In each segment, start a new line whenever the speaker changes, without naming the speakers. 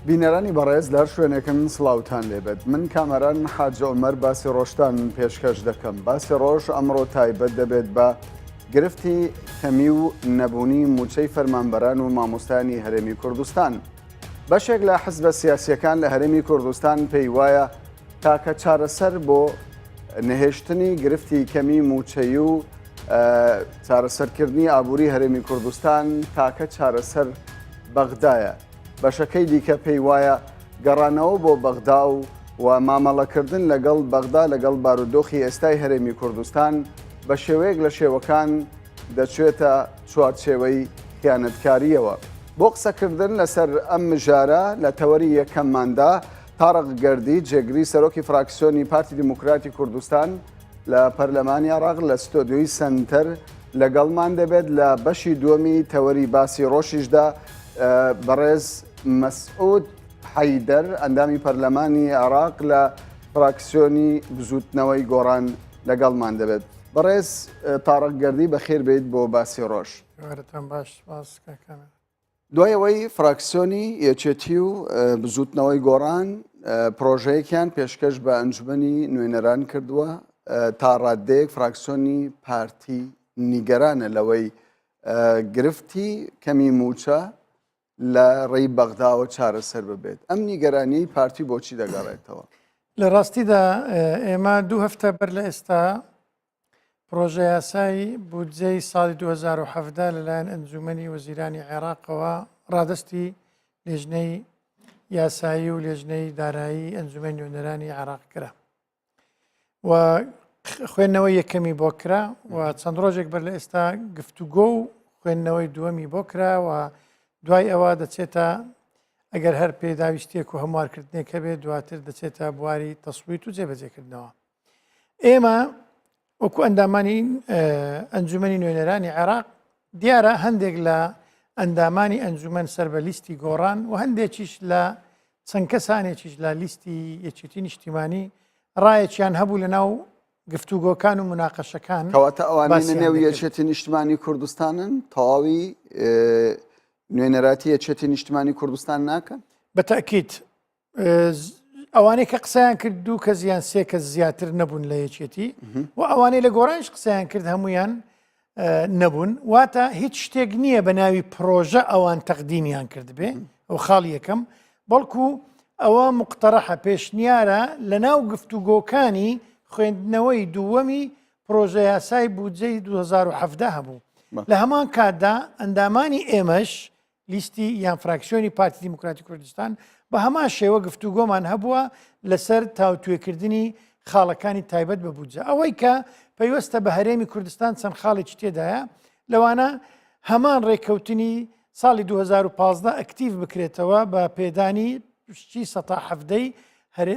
بینەرانی بەڕێز لە هەر شوێنێکن سڵاوتان لێبێت من کامەران حاج عومەر باسی ڕۆژتان پێشکەش دەکەم باسی ڕۆژ ئەمڕۆ تایبەت دەبێت بە گرفتی کەمی و نەبوونی موچەی فەرمانبەران و مامۆستایانی هەرێمی کوردستان بەشێک لە حزبە سیاسیەکان لە هەرێمی کوردستان پێی وایە تاکە چارەسەر بۆ نەهێشتنی گرفتی کەمی موچەی و چارەسەرکردنی ئابووری هەرێمی کوردستان تاکە چارەسەر بەغدایە. بەشەکەی دیکە پێی وایە گەڕانەوە بۆ بەغدا و و مامەڵەکردن لەگەڵ بەغدا لەگەڵ بارودۆخی ئێستای هەرێمی کوردستان بە شێوەیەک لە شێوەکان دەچێتە چوارچێوەی خیانەتکارییەوە. بۆ قسەکردن لەسەر ئەم مژارە لە تەوەری یەکەمماندا تارق گەردی جێگری سەرۆکی فراکسیۆنی پارتی دیموکراتی کوردستان لە پەرلەمانی عێراق لە ستۆدیۆی سەنتەر لەگەڵمان دەبێت لە بەشی دووەمی تەوەری باسی ڕۆژیشدا بەڕێز مەسعود حەیدەر ئەندامی پەرلەمانی عێراق لە فراکسیۆنی بزوتنەوەی گۆڕان لەگەڵمان دەبێت. بەڕێز تارق گەردی بەخێر بێیت بۆ باسی ڕۆژ.
باش سپاس کاک کامەران.
دوای ئەوەی فراکسیۆنی یەکێتی و بزوتنەوەی گۆڕان پرۆژەیەکیان پێشکەش بە ئەنجومەنی نوێنەران کردووە تا ڕاددەیەک فراکسیۆنی پارتی نیگەرانە لەوەی گرفتی کەمی موچە لە ڕێی بەغداوە چارەسەر ببێت ئەم نیگەرانیی پارتی بۆچی دەگەڕێتەوە؟
لە ڕاستیدا ئێمە دوو هەفتە بەر لە ئێستا پڕۆژەیاسای بودجەی ساڵی 2017 لەلایەن ئەنجوومەنی وەزیرانی عێراقەوە ڕادەستی لێژنەی یاسایی و لێژنەی دارایی ئەنجومەنی نوێنەرانی عێراق کرا و خوێندنەوەی یەکەمی بۆ کرا و چەند ڕۆژێک بەر لە ئێستا گفتوگۆ و خوێندنەوەی دووەمی بۆ کرا و دوای ئەوە دەچێتە ئەگەر هەر پێداویستیەک و هەموارکردنێک هەبێت دواتر دەچێتە بواری تەسویت و جێبەجێکردنەوە. ئێمە وەکو ئەندامانی ئەنجومەنی نوێنەرانی عێراق دیارە هەندێک لە ئەندامانی ئەنجومەن سەر بە لیستی گۆڕان و هەندێکیش لە چەند کەسانێکیش لە لیستی یەکێتی نیشتیمانی ڕایەکیان هەبوو لە ناو گفتوگۆکان و مناقەشەکان
کەواتە ئەوانەی لە نێو یەکێتی نیشتمانی کوردستانن تەواوی نوێنەراتی یەکێتی نیشتمانی کوردستان ناکەن؟
بە تەئکید ئەوانەی کە قسەیان کرد دوو کەس یان سێ کەس زیاتر نەبوون لە یەکێتی و ئەوانەی لە گۆڕانیش قسەیان کرد هەمویان نەبوون واتە هیچ شتێک نییە بە ناوی پرۆژە ئەوان تەقدیمیان کردبێ ئەو خاڵی یەکەم بەڵکو ئەوە مقتەرەحە پێشنیارە لە ناو گفتوگۆکانی خوێندنەوەی دووەمی پرۆژە یاسای بودجەی 2017 هەبوو لە هەمان کاتدا ئەندامانی ئێمەش لیستی یان فراکسیۆنی پارتی دیموکراتی کوردستان بە هەمان شێوە گفتوگۆمان هەبووە لەسەر تاوتوێکردنی خاڵەکانی تایبەت بە بودجە ئەوەی کە پەیوەستە بە هەرێمی کوردستان چەند خاڵێکی تێدایە لەوانە هەمان ڕێککەوتنی ساڵی 2015 ئەکتیڤ بکرێتەوە بە پێدانی پشتی سەتا حەفدەی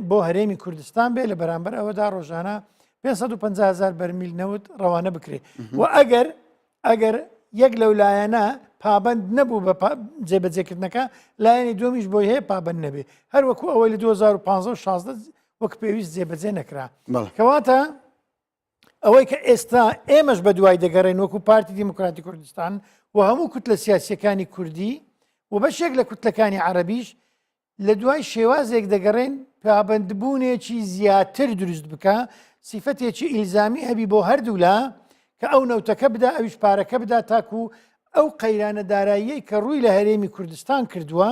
بۆ هەرێمی کوردستان بێ لە بەرامبەر ئەوەدا ڕۆژانە 550 هزار بەرمیل نەوت ڕەوانە بکرێت و ئەگەر ئەگەر یەک لەو لایەنە پابەند نەبوو بە جێبەجێکردنەکە لایەنی دووەمیش بۆی هەیە پابەند نەبێ هەر وەکو ئەوەی لە 2015 و 16 وەک پێویست جێبەجێ نەکرا کەواتە ئەوەی کە ئێستا ئێمەش بە دوای دەگەڕێن وەکو پارتی دیموکراتی کوردستان و هەموو کوتلە سیاسیەکانی کوردی و بەشێک لە کوتلەکانی عەربیش لە دوای شێوازێک دەگەڕێن پابەندبوونێکی زیاتر دروست بکا، سیفەتێکی ئیلزامی هەبی بۆ هەردوولا کە ئەو نەوتەکە بدا ئەویش پارەکە بدا تاکو ئەو قەیرانە داراییەی کە ڕووی لە هەرێمی کوردستان کردووە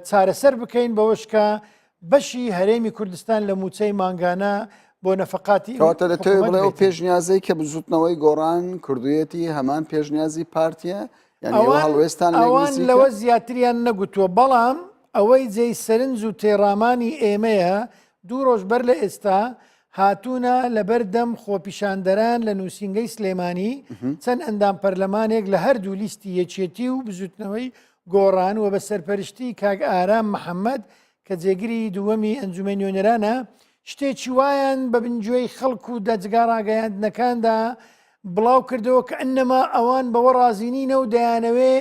چارەسەر بکەین بەوەش کە بەشی هەرێمی کوردستان لە مووچەی مانگانە بۆ نەفەقاتی
کەواتە دەتەوێت بڵێ ئەو پێشنیازەی کە بزوتنەوەی گۆڕان کردوویەتی هەمان پێشنیازی پارتیە
ئەوان لەوە زیاتریان نەگوتووە، بەڵام ئەوەی جێی سەرنج و تێڕامانی ئێمەیە دوو ڕۆژ بەر لە ئێستا هاتوونە لەبەر دەم خۆپیشاندەران لە نووسینگەی سلێمانی چەند ئەندام پەرلەمانێک لە هەردوو لیستی یەکێتی و بزوتنەوەی گۆڕان و بە سەرپەرشتی کاک ئارام محەممەد کە جێگری دووەمی ئەنجومەنی نوێنەرانە شتێکی وایان بە بنگوێی خەڵک و دەزگا ڕاگەیاندنەکاندا بڵاو کردەوە کە ئەنەما ئەوان بەوە ڕازی نینە و دەیانەوێ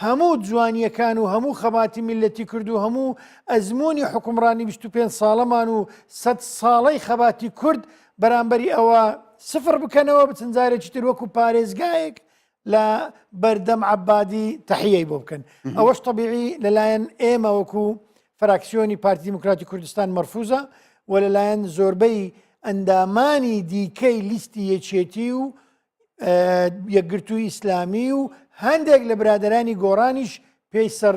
هەموو جوانیەکان و هەموو خەباتی میللەتی کورد و هەموو ئەزموونی حوکمڕانی 25 ساڵەمان و سەد ساڵەی خەباتی کورد بەرامبەری ئەوە سفر بکەنەوە بچن جارێکی تر وەکو پارێزگایەک لە بەردەم عەبادی تەحیەی بۆ بکەن ئەوەش تەبیعی لەلایەن ئێمە وەکو. فراکسیۆنی پارتی دیموکراتی کوردستان مەرفوزە و لەلایەن زۆربەی ئەندامانی دیکەی لیستی یەکێتی و یەکگرتووی ئیسلامی و هەندێک لە برادەرانی گۆڕانیش پێی سەر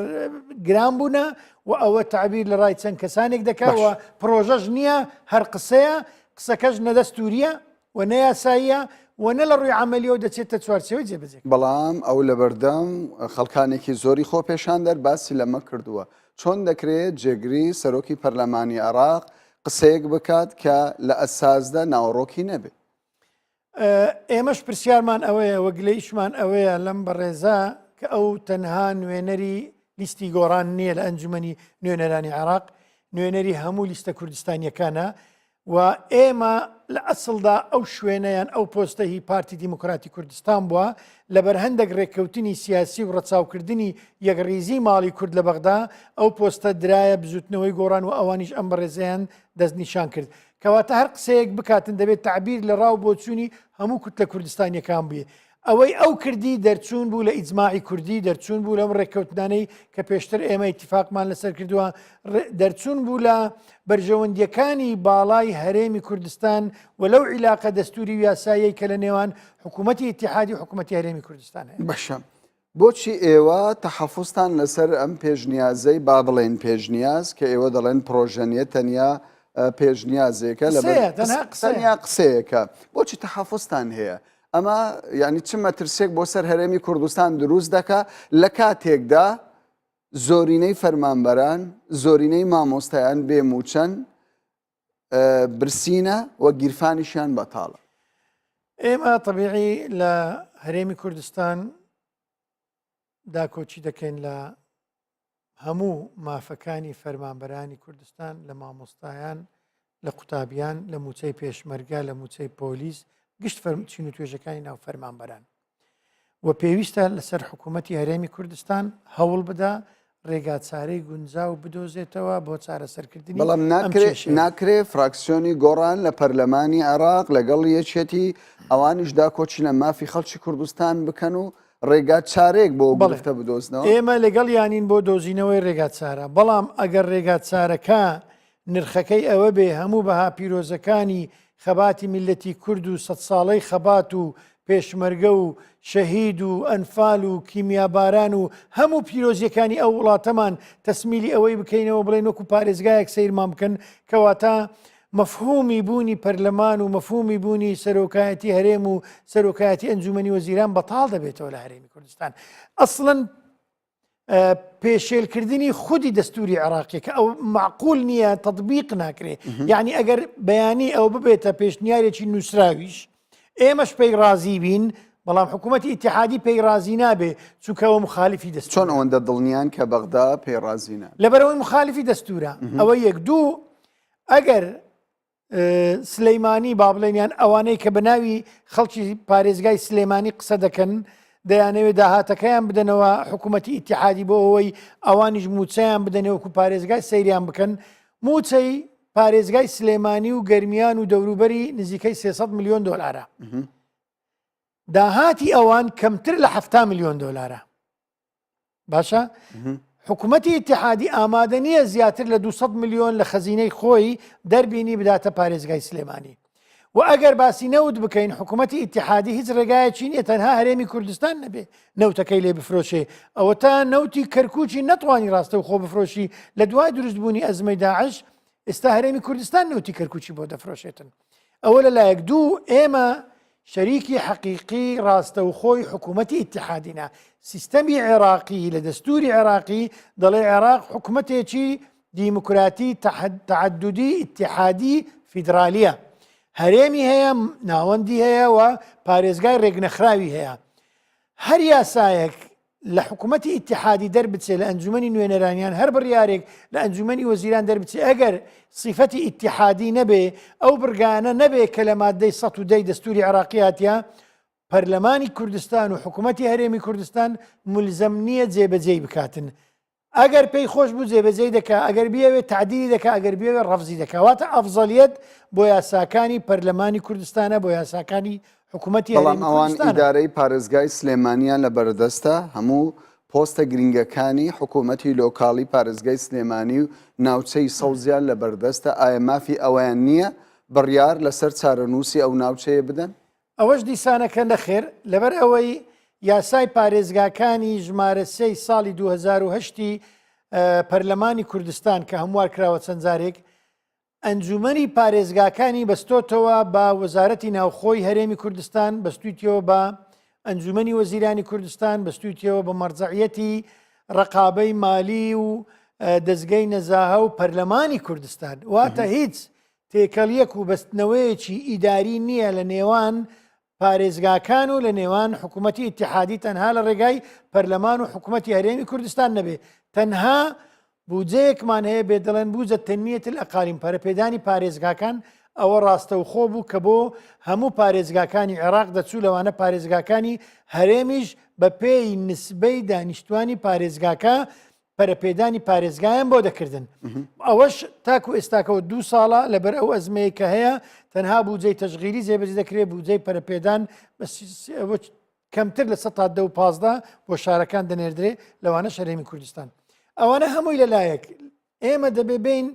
گران بوونە و ئەوە تعبیر لە ڕای چەند کەسانێک دەکەوە پرۆژەش نییە هەر قسەیە قسەکەش نەدەستوریە و نە یاساییە و نە لە ڕووی عملیەوە دەچێتە چوارچێوەی جێبەجێ.
بەڵام ئەو لەبەردەم خەڵکانێکی زۆری خۆپێشاندەر باسی لەمە کردووە چۆن دەکرێت جێگری سەرۆکی پەرلەمانی عێراق قسەیەک بکات کە لە ئەساسدا ناوەڕۆکی نەبێت؟
ئێمەش پرسیارمان ئەوەیە و گلەیشمان ئەوەیە لەم بەڕێزە کە ئەو تەنها نوێنەری لیستی گۆڕان نییە لە ئەنجومەنی نوێنەرانی عێراق، نوێنەری هەموو لیستە کوردستانیەکانە و ئێمە لە ئەسڵدا ئەو شوێنە یان ئەو پۆستە هی پارتی دیموکراتی کوردستان بووە، لەبەر هەندێک ڕێککەوتنی سیاسی و ڕەچاوکردنی یەکڕیزی ماڵی کورد لە بەغدا ئەو پۆستە درایە بزوتنەوەی گۆڕان و ئەوانیش ئەم بەڕێزەیان دەستنیشان کرد. کەواتە هەر قسەیەک بکاتن دەبێت تەعبیر لە ڕا و بۆچوونی هەموو کوتلە کوردستانیەکان بێ. ئەوەی ئەو کردی دەرچوون بوو لە ئیجماعی کوردی، دەرچوون بوو لەم ڕێککەوتنانەی کە پێشتر ئێمە ئیتیفاقمان لەسەر کردووە، دەرچوون بوو لە بەرژەوەندییەکانی باڵای هەرێمی کوردستان و لەو عیلاقە دەستووری و یاساییەی کە لە نێوان حکوومەتی ئیتیحادی و حکوومەتی هەرێمی کوردستان هەیە.
باشە بۆچی ئێوە تەحەفوزتان لەسەر ئەم پێشنیازەی با بڵێین پێشنیاز کە ئێوە دەڵێن پرۆژە نییە تەنیا پێشنیازێکە لە تەنیا قسەیەکە بۆچی تەحەفوزتان هەیە ئەمە یعنی چ مەترسێک بۆ سەر هەرێمی کوردستان دروست دەکا لە کاتێکدا زۆرینەی فەرمانبەران زۆرینەی مامۆستایان بێ موچەن برسینە و گیرفانیشیان بەتاڵە.
ئێمە تەبیعی لە هەرێمی کوردستان داکۆکی دەکەین لە هەموو مافەکانی فەرمانبەرانی کوردستان لە مامۆستایان لە قوتابیان لە موچەی پێشمەرگە لە موچەی پۆلیس گشت چین و توێژەکانی ناو فەرمانبەران و پێویستە لەسەر حکوومەتی هەرێمی کوردستان هەوڵ بدا ڕێگاچارەی گونجاو بدۆزێتەوە بۆ چارەسەرکردنی
بەڵام ناکرێ فراکسیۆنی گۆڕان لە پەرلەمانی عێراق لەگەڵ یەکێتی ئەوانیش داکۆکی لە مافی خەڵکی کوردستان بکەن و ڕێگا چارەیەک بۆ گرفتە بدۆزنەوە.
ئێمە لەگەڵ یانین بۆ دۆزینەوەی ڕێگا چارە، بەڵام ئەگەر ڕێگا چارەکە نرخەکەی ئەوە بێ هەموو بەها پیرۆزەکانی خەباتی میللەتی کورد و سەدساڵەی خەبات و پێشمەرگە و شەهید و ئەنفال و کیمیاباران و هەموو پیرۆزیەکانی ئەو وڵاتەمان تەسمیلی ئەوەی بکەینەوە بڵێن وەکو پارێزگایەک سەیرمان بکەن کەواتە مەفهومی بوونی پەرلەمان و مەفهومی بوونی سەرۆکایەتی هەرێم و سەرۆکایەتی ئەنجومەنی وەزیران بەتاڵ دەبێتەوە لە هەرێمی کوردستان ئەسڵەن پێشێلکردنی خودی دەستوری عێراقی کە ئەو معقول نییە تطبیق ناکرێ یعنی ئەگەر بەیانی ئەو ببێتە پێشنیارێکی نووسراویش ئێمەش پێی ڕازی بین بەڵام حکوومەتی ئیتحادی پێی ڕازی نابێ چونکەەوە مخالفی دەست
چۆن ئەوەندە دڵنیان کە بەغدا پێی ڕازی نابێ
لەبەرەوەی مخالفی دەستورە ئەوە یەک دوو ئەگەر سلەیمانی با بڵێن یان ئەوانەی کە بە ناوی خەڵکی پارێزگای سلێمانی قسە دەکەن دەیانەوێت داهاتەکەیان بدەنەوە حکوومەتی ئیتحادی بۆ ئەوەی ئەوانیش موچەیان بدەنەوە وەکو پارێزگای سەیریان بکەن موچەی پارێزگای سلێمانی و گەرمیان و دەوروبەری نزیکەی 300 میلیۆن دۆلارە داهاتی ئەوان کەمتر لە 70 میلیۆن دۆلارە باشە حکوومەتی ئیتحادی ئامادە نییە زیاتر لە 200 میلیۆن لە خەزینەی خۆی دەربینی بداتە پارێزگای سلێمانی و ئەگەر باسی نەوت بکەین حکوومەتی ئیتحادی هیچ ڕێگایەکی نیە تەنها هەرێمی کوردستان نەبێ نەوتەکەی لێ بفرۆشێ ئەوە تا نەوتی کەرکوکی نەتوانی ڕاستە و خۆ بفرۆشی لە دوای دروستبوونی ئەزمەی داعش ئێستا هەرێمی کوردستان نەوتی کەرکوکی بۆ دەفرۆشێتن ئەوە لە لایەک دوو ئێمە شەریکی حەقیقی ڕاستەوخۆی حکوومەتی ئیتحادینە سیستەمی عێراقی لە دەستوری عێراقی دەڵێ عێراق حکوومەتێکی دیموکراتی تەعەدودی ئیتحادی فیدرالیە هەرێمی هەیە ناوەندی هەیە و پارێزگای ڕێکنەخراوی هەیە هەر یاسایەک لە حکوومەتی ئیتحادی دەربچێ لە ئەنجومەنی نوێنەران یان هەر بڕیارێک لە ئەنجومەنی وەزیران دەربچێ ئەگەر سیفەتی ئیتحادی نەبێ ئەو بڕگانە نەبێ کە لە مادەی 110 دەستوری عێراقی هاتیە پەرلەمانی کوردستان و حکوومەتی هەرێمی کوردستان ملزەم نییە جێبەجێی بکاتن ئەگەر پێی خۆش بوو جێبەجێی دەکا، ئەگەر بیەوێت تەعدیلی دەکا، ئەگەر بیەوێت ڕەفزی دەکا. واتە ئەفزەلیەت بۆ یاساکانی پەرلەمانی کوردستانە، بۆ یاساکانی حکوومەتی
بەڵام
هەرێمی
ئەوان
کوردستانە.
ئیدارەی پارێزگای سلێمانیان لە بەردەستە، هەموو. پۆستە گرنگەکانی حکوومەتی لۆکاڵی پارێزگای سلێمانی و ناوچەی سەوزیان لە بەردەستە، ئایا مافی ئەوەیان نییە بڕیار لەسەر چارەنووسی ئەو ناوچەیە بدەن؟
ئەوەش دیسانەکە نەخێر، لەبەر ئەوەی یاسای پارێزگاکانی ژمارە سێی ساڵی 2008 ی پەرلەمانی کوردستان کە هەموار کراوە چەند جارێک، ئەنجومەنی پارێزگاکانی بەستۆتەوە بە وەزارەتی ناوخۆی هەرێمی کوردستان، بەستویتیەوە بە ئەنجومەنی وەزیرانی کوردستان، بەستویتیەوە بە مەرجەعیەتی ڕەقابەی مالی و دەزگەی نەزاهە و پەرلەمانی کوردستان. واتە هیچ تێکەڵیەک و بەستنەوەیەکی ئیداری نییە لە نێوان پارێزگاکان و لە نێوان حکوومەتی ئیتحادی تەنها لە ڕێگای پەرلەمان و حکوومەتی هەرێمی کوردستان نەبێ تەنها بودجەیەکمان هەیە بێ دەڵێن بوجە تنمیە الاقالیم پەرەپێدانی پارێزگاکان ئەوە ڕاستەوخۆ بوو کە بۆ هەموو پارێزگاکانی عێراق دەچوو لەوانە پارێزگاکانی هەرێمیش بە پێی نسبەی دانیشتوانی پارێزگاکە پەرەپێدانی پارێزگایان بۆ دەکردن ئەوەش تاکو ئێستاکەەوە دوو ساڵە لەبەر ئەو ئەزمەیە کە هەیە تەنها بودجەی تەشغیلی جێبەجێ دەکرێت بودجەی پەرەپێدان کەمتر لە سە دە و 15 بۆ شارەکان دەنێردرێ لەوانە شەرێمی کوردستان ئەوانە هەمووی لەلایەک ئێمە دەبێ بین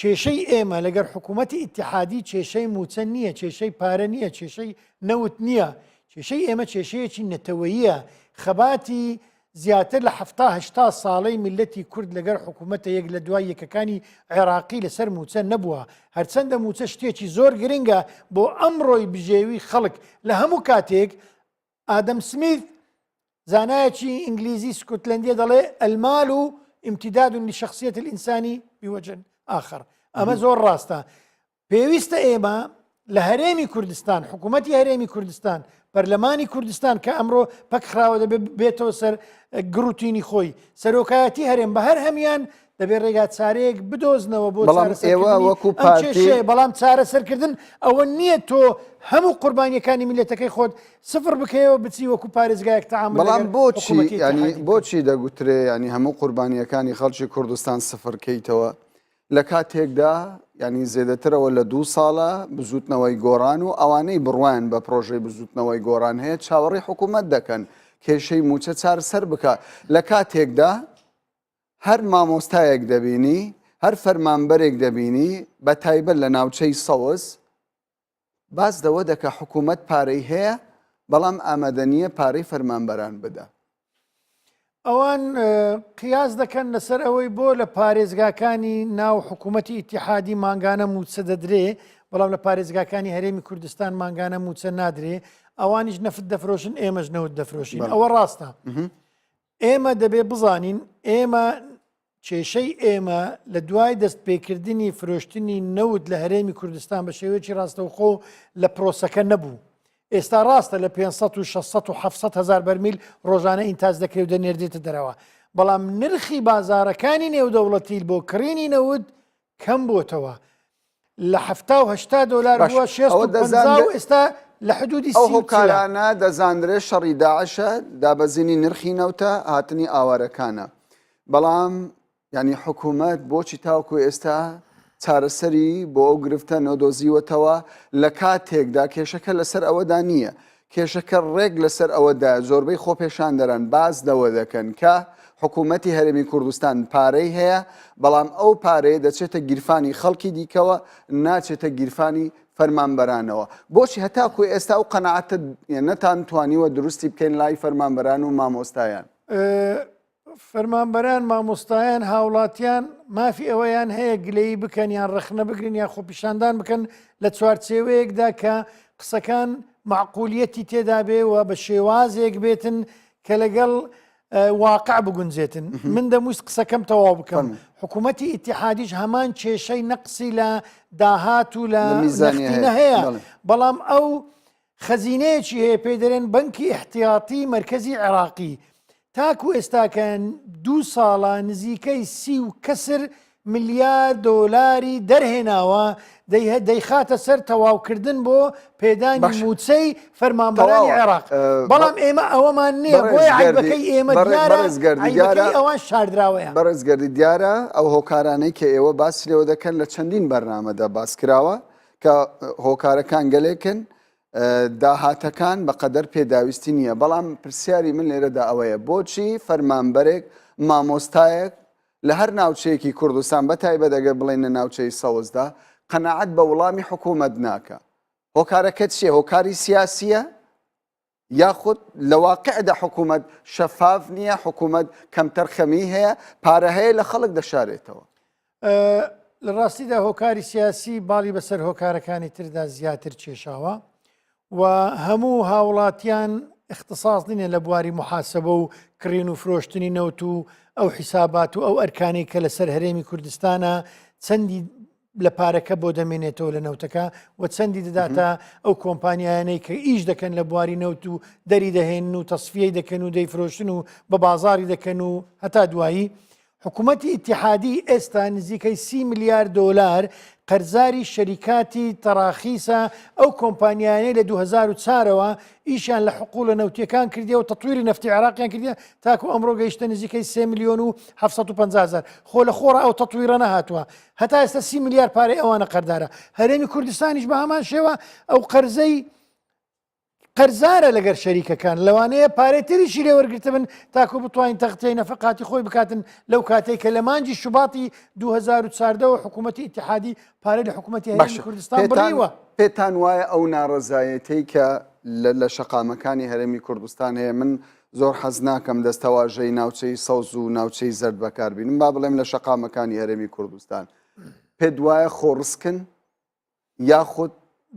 کێشەی ئێمە لەگەر حکوومەتی ئیتیحادی کێشەی مووچە نییە، کێشەی پارە نییە، کێشەی نەوت نییە، کێشەی ئێمە کێشەیەکی نەتەوەییە، خەباتی زیاتر لە حەفتا هەشتا ساڵەی میللەتی کورد لەگەر حکوومەتە یەک لە دوای یەکەکانی عێراقی لەسەر مووچە نەبووە، هەرچەندە مووچە شتێکی زۆر گرنگە بۆ ئەمڕۆی بژێوی خەڵک لە هەموو کاتێک، ئادەم سمیث زانایەکی ئینگلیزی سکوتلەندیە دەڵێ المال امتداد لشخصیة الإنسان بوجه آخر ئەمە زۆر ڕاستە پێویستە ئێمە لە هەرێمی کوردستان حکوومەتی هەرێمی کوردستان پەرلەمانی کوردستان کە ئەمڕۆ پەک خراوە دەبێت بێتەوە سەر گڕوتینی خۆی سەرۆکایەتی هەرێم بە هەر هەمیان دەبێت ڕێگا چارەیەک بدۆزنەوە بۆ
بەڵام ئێوە وەکو پارتی
بەڵام چارەسەرکردن ئەوە نییە تۆ هەموو قوربانیەکانی میلەتەکەی خۆت سفر بکەیەوە بچی وەکو پارێزگایەک تەعامول
بەڵام بۆچی ینی بۆچی دەگوترێ ینی هەموو قوربانیەکانی خەڵکی کوردستان سفر کەیتەوە لە کاتێکدا ینی زێدەترەوە لە دوو ساڵە بزوتنەوەی گۆڕان و ئەوانەی بڕوایان بە پرۆژەی بزوتنەوەی گۆڕان هەیە چاوەڕێی حکوومەت دەکەن کێشەی موچە چارەسەر بکە لە کاتێکدا هەر مامۆستایەک دەبینی، هەر فەرمانبەرێک دەبینی، بە تایبەت لە ناوچەی سەوز، باس لەوە دەکا حکوومەت پارەی هەیە، بەڵام ئامادە نییە پارەی فەرمانبەران بدا.
ئەوان قیاس دەکەن لەسەر ئەوەی بۆ لە پارێزگاکانی ناو حکوومەتی ئیتیحادی مانگانە مووچە دەدرێ، بەڵام لە پارێزگاکانی هەرێمی کوردستان مانگانە مووچە نادرێ، ئەوانیش نەفت دەفرۆشن ئێمەش نەوت دەفرۆشین، ئەوە ڕاستە. ئێمە دەبێ بزانین ئێمە کێشەی ئێمە لە دوای دەست پێکردنی فرۆشتنی نەوت لە هەرێمی کوردستان بە شێوەیەکی ڕاستەوخۆ لە پرۆسەکە نەبوو. ئێستا ڕاستە لە 500 و 600 و 700 هزار بەرمیل ڕۆژانە ئینتاج دەکرێت و دەنێردرێتە دەرەوە، بەڵام نرخی بازارەکانی نێودەوڵەتی بۆ کڕینی نەوت کەم بۆتەوە لە حەفتا و هەشتا دۆلار
باش،
بووە شێست
ئەوە
و پەنجا و
دەزانرێ
ئێستا لە حدودی
ئەو
سی و چلە.
هۆکارانە دەزانرێ شەڕی داعشە، دابەزینی نرخی نەوتە، هاتنی ئاوارەکانە. بەڵام یانی حکوومەت بۆچی تاوەکو ئێستا چارەسەری بۆ ئەو گرفتە نەدۆزیوەتەوە لە کاتێکدا کێشەکە لەسەر ئەوەدا نییە کێشەکە ڕێک لەسەر ئەوەدایە زۆربەی خۆپێشاندەران باس لەوە دەکەن کە حکوومەتی هەرێمی کوردستان پارەی هەیە، بەڵام ئەو پارەیە دەچێتە گیرفانی خەڵکی دیکەوە، ناچێتە گیرفانی فەرمانبەرانەوە. بۆچی هەتاکو ئێستا ئەو قەناعەتە نەتانتوانیوە دروستی بکەین لای فەرمانبەران و مامۆستایان؟
فەرمانبەران، مامۆستایان، هاوڵاتیان مافی ئەوەیان هەیە گلەیی بکەن یان ڕەخنە بگرن یان خۆپیشاندان بکەن لە چوارچێوەیەکدا کە قسەکان مەعقولیەتی تێدا بێ و بە شێوازێک بێتن کە لەگەڵ واقع بگونجێتن. من دەمویست قسەکەم تەواو بکەم. حکوومەتی ئیتیحادیش هەمان کێشەی نەقسی لە داهات و لە نەختینە هەیە، بەڵام ئەو خەزینەیەکی هەیە پێی دەرێن بەنکی ئیحتیاتی مەرکەزی عێراقی تاکو ئێستاکە دوو ساڵە نزیکەی سی و کەسر ملیار دۆلاری دەرهێناوە دەیخاتە سەر تەواوکردن بۆ پێدانی مووچەی فەرمانبەرانی عێراق بەڵام ئێمە ئەوەمان نییە بۆیە عەیبەکەی ئێمە دیارە عەیبەکەی ئەوان شاردراوەیە.
بەڕێز گەردی دیارە ئەو هۆکارانەی کە ئێوە باسی لێوە دەکەن لە چەندین بەرنامەدا باس کراوە کە هۆکارەکان گەلێکن. داهاتەکان بەقەدەر پێداویستی نییە، بەڵام پرسیاری من لێرەدا ئەوەیە بۆچی فەرمانبەرێک، مامۆستایەک لە هەر ناوچەیەکی کوردستان بە تایبەت ئەگەر بڵێین لە ناوچەی سەوزدا قەناعەت بە وڵامی حکوومەت ناکا؟ هۆکارەکە چییە؟ هۆکاری سیاسییە؟ یاخود لە واقعدا حکوومەت شەفاف نییە، حکوومەت کەمتەرخەمی هەیە، پارە هەیە لە خەڵک دەشارێتەوە؟
لە ڕاستیدا هۆکاری سیاسی باڵی بەسەر هۆکارەکانی تردا زیاتر کێشاوە و هەموو هاوڵاتیان اختصاص نینە لە بواری محاسبە و کڕین و فرۆشتنی نەوت و ئەو حیسابات و ئەو ئەرکانی کە لەسەر هەرێمی کوردستانە چەندی لە پارەکە بۆ دەمێنێتەوە لە نەوتەکە و چەندی دەداتە ئەو کۆمپانیایانەی کە ئیش دەکەن لە بواری نەوت و دەری دەهێنن و تەسفیەی دەکەن و دەیفرۆشن و بە بازاری دەکەن و هەتا دوایی حکومەتی ئیتیحادی ئێستا نزیکەی سی ملیار دۆلار قەرزاری شەریکاتی تەراخیسە، ئەو کۆمپانیایانەی لە 2004 ەوە ئیشیان لە حقوڵە نەوتیەکان کردیە و تەتویری نەفتی عێراقیان کردیە تاکو ئەمڕۆ گەیشتە نزیکەی سێ ملیۆن و 750 هەزار. خۆ لە خۆڕا ئەو تەتویرە نەهاتووە. هەتا ئێستا سی ملیار پارەی ئەوانە قەردارە. هەرێمی کوردستانیش بە هەمان شێوە ئەو قەرزەی قەرزارە لەگەر شەریکەکان لەوانەیە پارەی تریشی لێ وەرگرتبن تاکو بتوانین تەغتیەی نەفەقاتی خۆی بکاتن لەو کاتێک کە لە مانگی شوباتی 2014 ەوە حکوومەتی ئیتحادی پارەی لە حکوومەتی هەرێمی
باشە
کوردستان
پێتان
بڕیوە.
پێتان وایە ئەو ناڕەزایەتەی کە لە لە شەقامەکانی هەرێمی کوردستان هەیە من زۆر حەز ناکەم دەستەواژەی ناوچەی سەوز و ناوچەی زەرد بەکاربینم با بڵێم لە شەقامەکانی هەرێمی کوردستان پێت وایە خۆڕسکن یاخود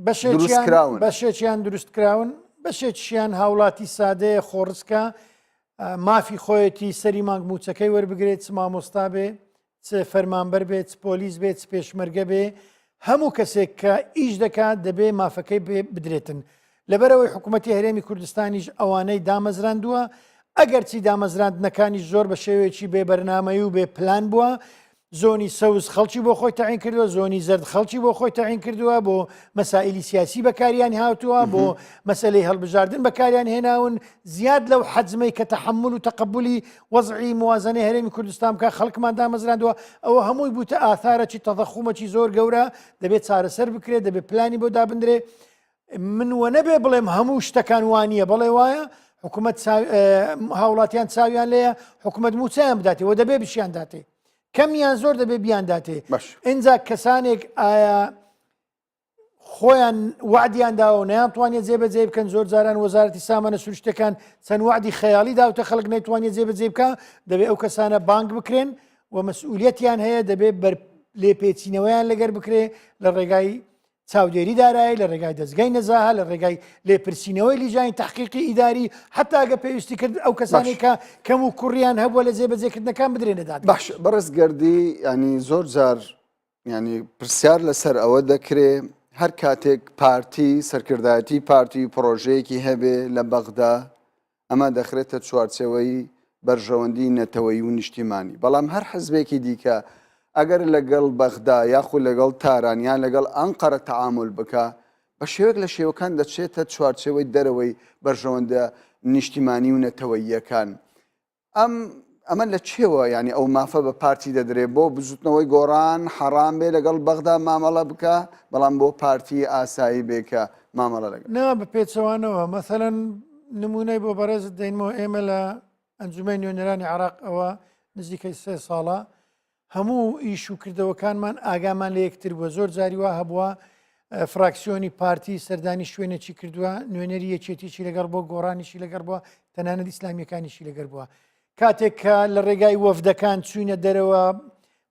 دروستکراون؟
بەشێکیان دروستکراون بەشێکیان هاوڵاتی سادەیە خۆڕسکە مافی خۆیەتی سەری مانگ موچەکەی وەربگرێت چ مامۆستا بێ چ فەرمانبەر بێت چ پۆلیس بێت چ پێشمەرگە بێ هەموو کەسێک کە ئیش دەکات دەبێ مافەکەی بدرێتن لەبەرئەوەی حکوومەتی هەرێمی کوردستانیش ئەوانەی دامەزراندووە، ئەگەرچی دامەزراندنەکانیش زۆر بە شێوەیەکی بێ بەرنامەیی و بێ پلان بووە، زۆنی سەوز خەڵکی بۆ خۆی تەعین کردووە، زۆنی زەرد خەڵکی بۆ خۆی تەعین کردووە، بۆ مەسائلی سیاسی بەکاریان هاتووە، بۆ مەسەلەی هەڵبژاردن بەکاریان هێناون، زیاد لەو حەجمەی کە تەحەمول و تەقەبولی وەزعی موازنەی هەرێمی کوردستان بکات خەڵکمان دامەزراندووە، ئەوە هەمووی بووتە ئاثارەکی تەزەخومەکی زۆر گەورە، دەبێت چارەسەر بکرێت، دەبێت پلانی بۆ دابندرێ. من وەنەبێ بڵێم هەموو شتەکان وانە بەڵێ وایە حکوومەت هاوڵاتیان چاویان لێیە حکوومەت موچیان بداتێ و دەبێ بشیان داتێ کەم یان زۆر دەبێ بیان داتێ ئینجا کەسانێک ئایا خۆیان وعدیان داوە و نیان توانێت جێبەجێ بکەن زۆر جاران وەزارەتی سامانە سروشتەکان چەند وعدی خەیاڵی داوتە خەڵک نەیتوانێت جێبەجێ بکە دەبێ ئەو کەسانە بانگ بکرێن و مەسئولیەتیان هەیە دەبێ بەر لێپێچینەوەیان لەگەر بکرێ لە ڕێگای چاودێری دارایی لە ڕێگای دەزگای نەزاهە لە ڕێگای لێپرسینەوەی لیژانی تەحقیقی ئیداری حتا ئەگە پێویستی کرد ئەو کەسانەی کە کەم و کوڕیان هەبووە لە جێبەجێکردنەکان بدرێنە دادگا.
باش بەڕێز گەردی ینی زۆر جار ینی پرسیار لەسەر ئەوە دەکرێ هەر کاتێک پارتی سەرکردایەتی پارتی پرۆژەیەکی هەبێ لە بەغدا ئەمە دەخرێتە چوارچێوەی بەرژەوەندی نەتەوەیی و نیشتیمانی، بەڵام هەر حزبێکی دیکە ئەگەر لەگەڵ بەغدا یاخود لەگەڵ تاران یان لەگەڵ ئەنقەرە تەعامول بکا، بە شێوەیەک لە شێوەکان دەچێتە چوارچێوەی دەرەوەی بەرژەوەندە نیشتیمانی و نەتەوەییەکان. ئەم ئەمە لە چێوە یانی ئەو مافە بە پارتی دەدرێ بۆ بزوتنەوەی گۆڕان حەڕام بێ لەگەڵ بەغدا مامەڵە بکا بەڵام بۆ پارتی ئاسایی بێ کە مامەڵە لەگەڵ
نا بە پێچەوانەوە مەسەلەن نمونەی بۆ بەڕێزت دەینمەوە ئێمە لە ئەنجومەی نوێنەرانی عراق ئەوە نزیکەی سێ ساڵە هەموو ئیش و کردەوەکانمان ئاگامان لە یەکتر بووە زۆر جاری وا هەبووە فراکسیۆنی پارتی سەردانی شوێنێکی کردووە نوێنەری یەکێتیی لەگەڵ بۆ گۆڕانیشی لەگەڵ بووە تەنانەت ئیسلامیەکانیشی لەگەر بووە کاتێک کە لە ڕێگای وەفدەکان چوینە دەرەوە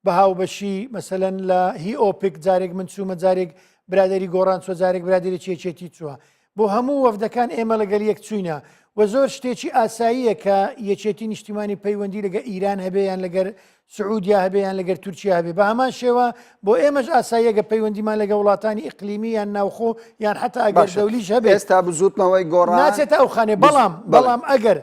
بە هاوبەشی مەسەلەن لە هی ئۆپک جارێک من چوومە جارێک برادری گۆڕان چوە جارێک برادری چێچێتی چووە بۆ هەموو وەفدەکان ئێمە لەگەل یەک چوینە و زۆر شتێکی ئاساییە کە یەکێتی نیشتیمانی پەیوەندی لەگە ئیران هەبێ یان لەگەر سعودیا هەبێ یان لەگەر تورکیا هەبێ بە هەمان شێوە بۆ ئێمەش ئاساییە گە پەیوەندیمان لەگە وڵاتانی ئیقلیمی یان ناوخۆ یان حتا ئەگەر
باشە
دەولیش هەبێت
ئێستا بزوتنەوەی گۆڕان
ناچێتە ئەو خانێ
بز...
بەڵام
بەڵێ
بەڵام ئەگەر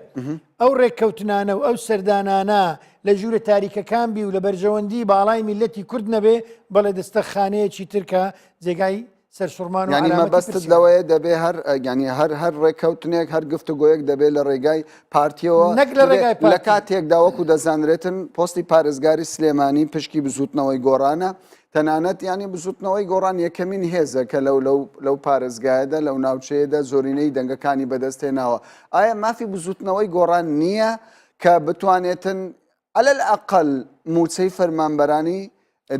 ئەو ڕێککەوتنانە و ئەو سەردانانە لە ژوورە تاریکەکان بی و لە بەرژەوەندی باڵای میللەتی کورد نەبێ بەڵێ دەستە خانەیەکی تر کە جێگای سەرسوڕمان و
یانی
عەلامەتی
مەبەستت
پرسیارە.
لەوەیە دەبێ هەر یانی هەر هەر ڕێککەوتنێک هەر گفتوگۆیەک دەبێ لە ڕێگای پارتیەوە
نەک لە
ببێ
ڕێگای
لە
پارتی.
کاتێکدا وەکو دەزانرێتن پۆستی پارێزگاری سلێمانی پشکی بزوتنەوەی گۆڕانە. تەنانەت یانی بزوتنەوەی گۆڕان یەکەمین هێزە کە لەو لەو لەو پارێزگایەدا لەو ناوچەیەدا زۆرینەی دەنگەکانی بەدەست هێناوە ئایا مافی بزوتنەوەی گۆڕان نییە کە بتوانێتن علی الاقل موچەی فەرمانبەرانی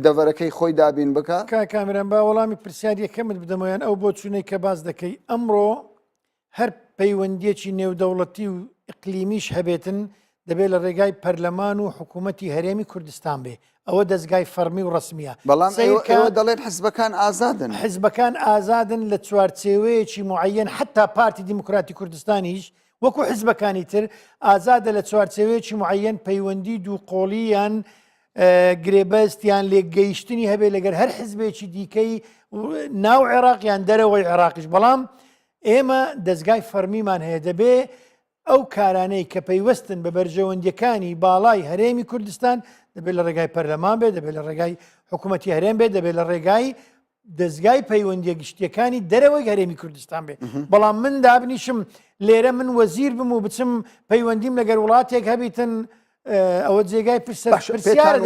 دەڤەرەکەی خۆی دابین بکا؟
کاک کامەران با وەڵامی پرسیاری یەکەمت بدەمەوە یان ئەو بۆچوونەی کە باس دەکەی ئەمڕۆ هەر پەیوەندیەکی نێودەوڵەتی و ئیقلیمیش هەبێتن دەبێت لە ڕێگای پەرلەمان و حکوومەتی هەرێمی کوردستان بێ ئەوە دەزگای فەڕمی و ڕەسمیە
بەڵام ئێوە دەڵێن حزبەکان ئازادن
حزبەکان ئازادن لە چوارچێوەیەکی معەن حتا پارتی دیموکراتی کوردستانیش وەکو حزبەکانی تر ئازادە لە چوارچێوەیەکی معەن پەیوەندی دوو قۆڵی یان گرێبەست یان لێکگەیشتنی هەبێت لەگەر هەر حزبێکی دیکەی ناو عێراق یان دەرەوەی عێراقیش بەڵام ئێمە دەستگای فەرمیمان هەیە دەبێ ئەو کارانەی کە پەیوەستن بە بەرژەوەندیەکانی باڵای هەرێمی کوردستان دەبێت لە ڕێگای پەرلەمان بێت دەبێت لە ڕێگای حکوومەتی هەرێم بێت دەبێت لە ڕێگای دەزگای پەیوەندیە گشتیەکانی دەرەوەی هەرێمی کوردستان بێ بەڵام من دابنیشم لێرە من وەزیر بم و بچم پەیوەندیم لەگەر وڵاتێک هەبیتن ئەوە جێگای
پرسیارپێتان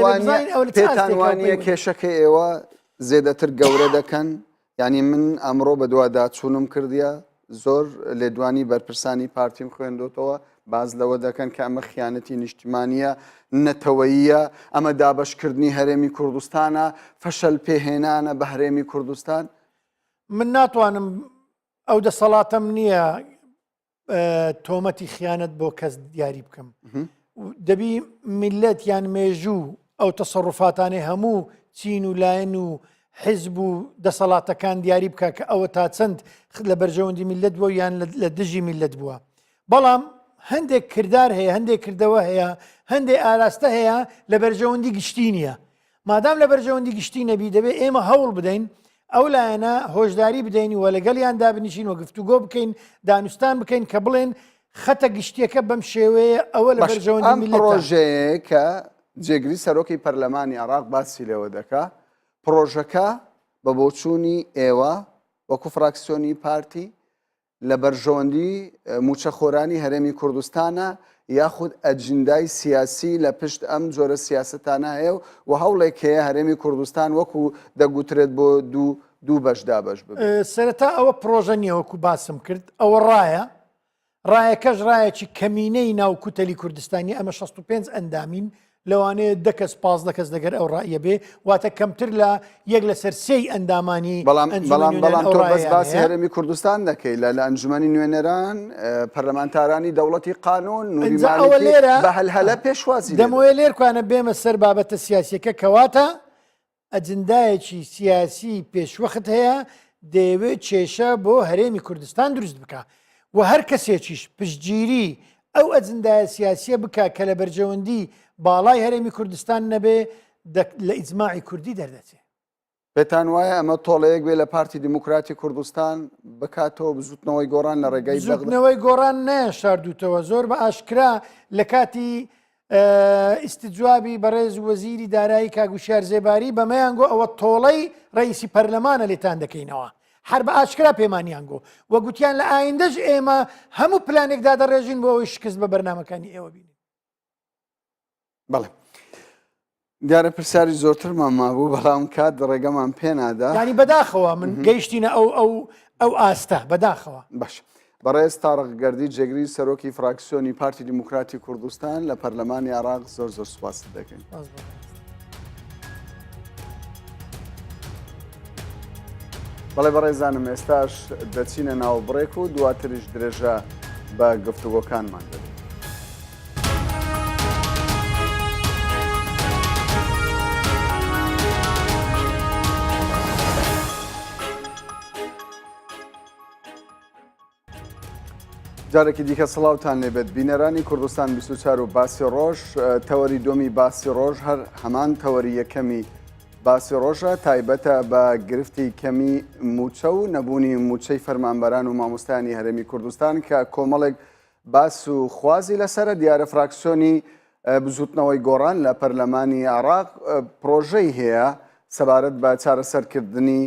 وانە کێشەکە ئێوە زێدەتر گەورە دەکەن یعنی من ئەمڕۆ بەدواداچوونم کردیە زۆر لێدوانی بەرپرسانی پارتیم خوێندۆتەوە باس لەوە دەکەن کە ئەمە خیانەتی نیشتیمانییە، نەتەوەییە، ئەمە دابەشکردنی هەرێمی کوردستانە، فەشەل پێهێنانە بە هەرێمی کوردستان.
من ناتوانم ئەو دەسەڵاتەم نییە تۆمەتی خیانەت بۆ کەس دیاری بکەم. دەبی میللەت یان مێژوو ئەو تەسەڕوفاتانەی هەموو چین و لایەن و حزب و دەسەڵاتەکان دیاری بکە کە ئەوە تا چەند لە بەرژەوەندی میللەت بووە یان لە دژی میللەت بووە بەڵام هەندێک کردار هەیە هەندێک کردەوە هەیە هەندێک ئاراستە هەیە لە بەرژەوەندی گشتی نییە مادام لە بەرژەوەندی گشتی نەبی دەبێ ئێمە هەوڵ بدەین ئەو لایەنە هۆشداری بدەین و لەگەڵیان دابنیشین و گفتوگۆ بکەین دانوستان بکەین کە بڵێن خەتە گشتیەکە بەم شێوەیە ئەوە لە بەرژەوەندی
ئەم پڕۆژەیە کە جێگری سەرۆکی پەرلەمانی عێراق باسی لێوە دەکا پڕۆژەکە بە بۆچوونی ئێوە وەکو فراکسیۆنی پارتی لە بەرژەوەندی مووچەخۆرانی هەرێمی کوردستانە یاخود ئەجندای سیاسی لە پشت ئەم جۆرە سیاسەتانە هەیە و هەوڵێک هەیە هەرێمی کوردستان وەکو دەگوترێت بۆ دوو دوو بەش دابەش ببێت؟
سەرەتا ئەوە پڕۆژە نییە وەکو باسم کرد ئەوە ڕایە ڕایەکەش ڕایەکی کەمینەی ناو کوتەلی کوردستانی ئەمە 65 ئەندامین لەوانەیە دە کەس 15 کەس لەگەر ئەو ڕایە بێ واتە کەمتر لە یەک لەسەر سێی ئەندامانی
بەڵام بەڵام بەڵام تۆ بەس باسی هەرێمی کوردستان دەکەی لە لە ئەنجومەنی نوێنەران پەرلەمانتارانی دەوڵەتی قانون نوری مالکی لێرە بە هەلهەلە پێشوازی
دەمەوێ لێرکوانە بێمە سەر بابەتە سیاسیەکە کەواتە ئەجندایەکی سیاسی پێشوەخت هەیە دەیەوێت کێشە بۆ هەرێمی کوردستان دروست بکا و هەر کەسێکیش پشتگیری ئەو ئەجندایە سیاسیە بکا کە لە بەرژەوەندی باڵای هەرێمی کوردستان نەبێ لە ئیجماعی کوردی دەردەچێ.
پێتان وایە ئەمە تۆڵەیەک بێ لە پارتی دیموکراتی کوردستان بکاتەوە بزوتنەوەی گۆڕان لە ڕێگەی
بزوتنەوەی گۆڕان نەیان شاردوتەوە زۆر بە ئاشکرا لە کاتی ئیستجوابی بەڕێز وەزیری دارایی کاک وشیار زێباری بەمەیان گۆ ئەوە تۆڵەی ڕئیسی پەرلەمانە لێتان دەکەینەوە هەر بە ئاشکرا پێمانیان گۆ و گوتیان لە ئایندەش ئێمە هەموو پلانێک دادەڕێژین بۆ ئەوەی شکست بە بەرنامەکانی ئێوە بینین.
بەڵێ دیارە پرسیاری زۆرترمان مابوو بەڵام کات ڕێگەمان پێنادا
ینی بەداخەوە من گەیشتینە ئەو ئەو ئەو ئاستە بەداخەوە
باش بەڕێز تاڕق گەردی جێگری سەرۆکی فراکسیۆنی پارتی دیموکراتی کوردستان لە پەرلەمانی عراق زۆر زۆر سوپاست دەکەین. بەڵێ بەڕێزانم ئێستاش دەچینە ناو بڕێک و دواتریش درێژە بە گفتوگۆکانمان دەدەین. جارێکی دیکە سڵاوتان لێبێت بینەرانی کوردستان 24 و باسی ڕۆژ تەوەری دۆمی باسی ڕۆژ هەر هەمان تەوەری یەکەمی باسی ڕۆژە تایبەتە بە گرفتی کەمی موچە و نەبوونی موچەی فەرمانبەران و مامۆستایانی هەرێمی کوردستان کە کۆمەڵێک باس و خوازی لەسرە دیارە فراکسیۆنی بزوتنەوەی گۆڕان لە پەرلەمانی عێراق پرۆژەی هەیە سەبارەت بە چارەسەرکردنی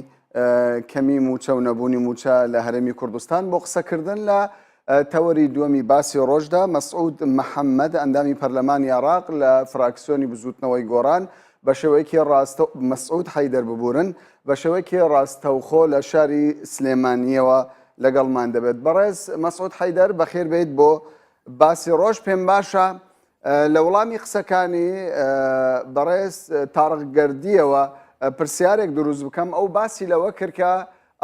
کەمی موچە و نەبوونی موچە لە هەرێمی کوردستان بۆ قسەکردن لە تەوەری دووەمی باسی ڕۆژدا مەسعود محەممەد ئەندامی پەرلەمانی عێراق لە فراکسیۆنی بزوتنەوەی گۆڕان. بە شێوەیەکی ڕاستە مەسعود حەیدەر ببورن بە شێوەیەکی ڕاستەوخۆ لە شاری سلێمانییەوە لەگەڵمان دەبێت. بەڕێز مەسعود حەیدەر بەخێر بێیت بۆ باسی ڕۆژ. پێم باشە لە وڵامی قسەکانی بەڕێز تارق گەردییەوە پرسیارێک دروست بکەم. ئەو باسی لەوە کرد کە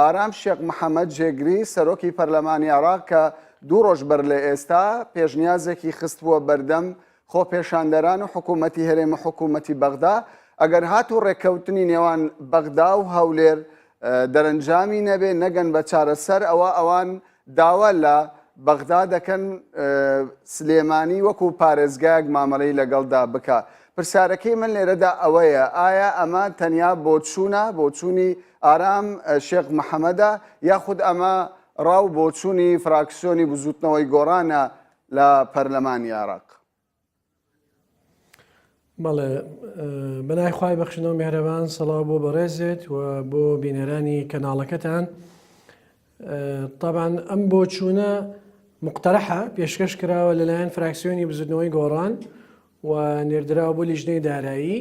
ئارام شێخ محەمەد جێگری سەرۆکی پەرلەمانی عێراق کە دوو ڕۆژ بەر لە ئێستا پێشنیازێکی خستبووە بەردەم خۆپێشاندەران و حکوومەتی هەرێم و حکوومەتی بەغدا، ئەگەر هاتوو ڕێککەوتنی نێوان بەغدا و هەولێر دەرەنجامی نەبێ، نەگەن بە چارەسەر، ئەوا ئەوان داوا لە بەغدا دەکەن سلێمانی وەکو پارێزگایەک مامەلەی لەگەڵدا بکا. پرسیارەکەی من لێرەدا ئەوەیە ئایا ئەمە تەنیا بۆچوونە، بۆچوونی ئارام شێخ محەمەدە، یاخود ئەمە ڕا و بۆچوونی فراکسیۆنی بزووتنەوەی گۆڕانە لە پەرلەمانی عێراق؟
بەڵێ بەنای خوای بەخشنەوە میهرەبان سەڵاو بۆ بەڕێزێت و بۆ بینەرانی کەناڵەکەتان طبعا ئەم بۆچوونە مقتەرحە پێشکەش کراوە لەلایەن فراکسیۆنی بزوتنەوەی گۆڕان و نێردراوە بۆ لیژنەی دارایی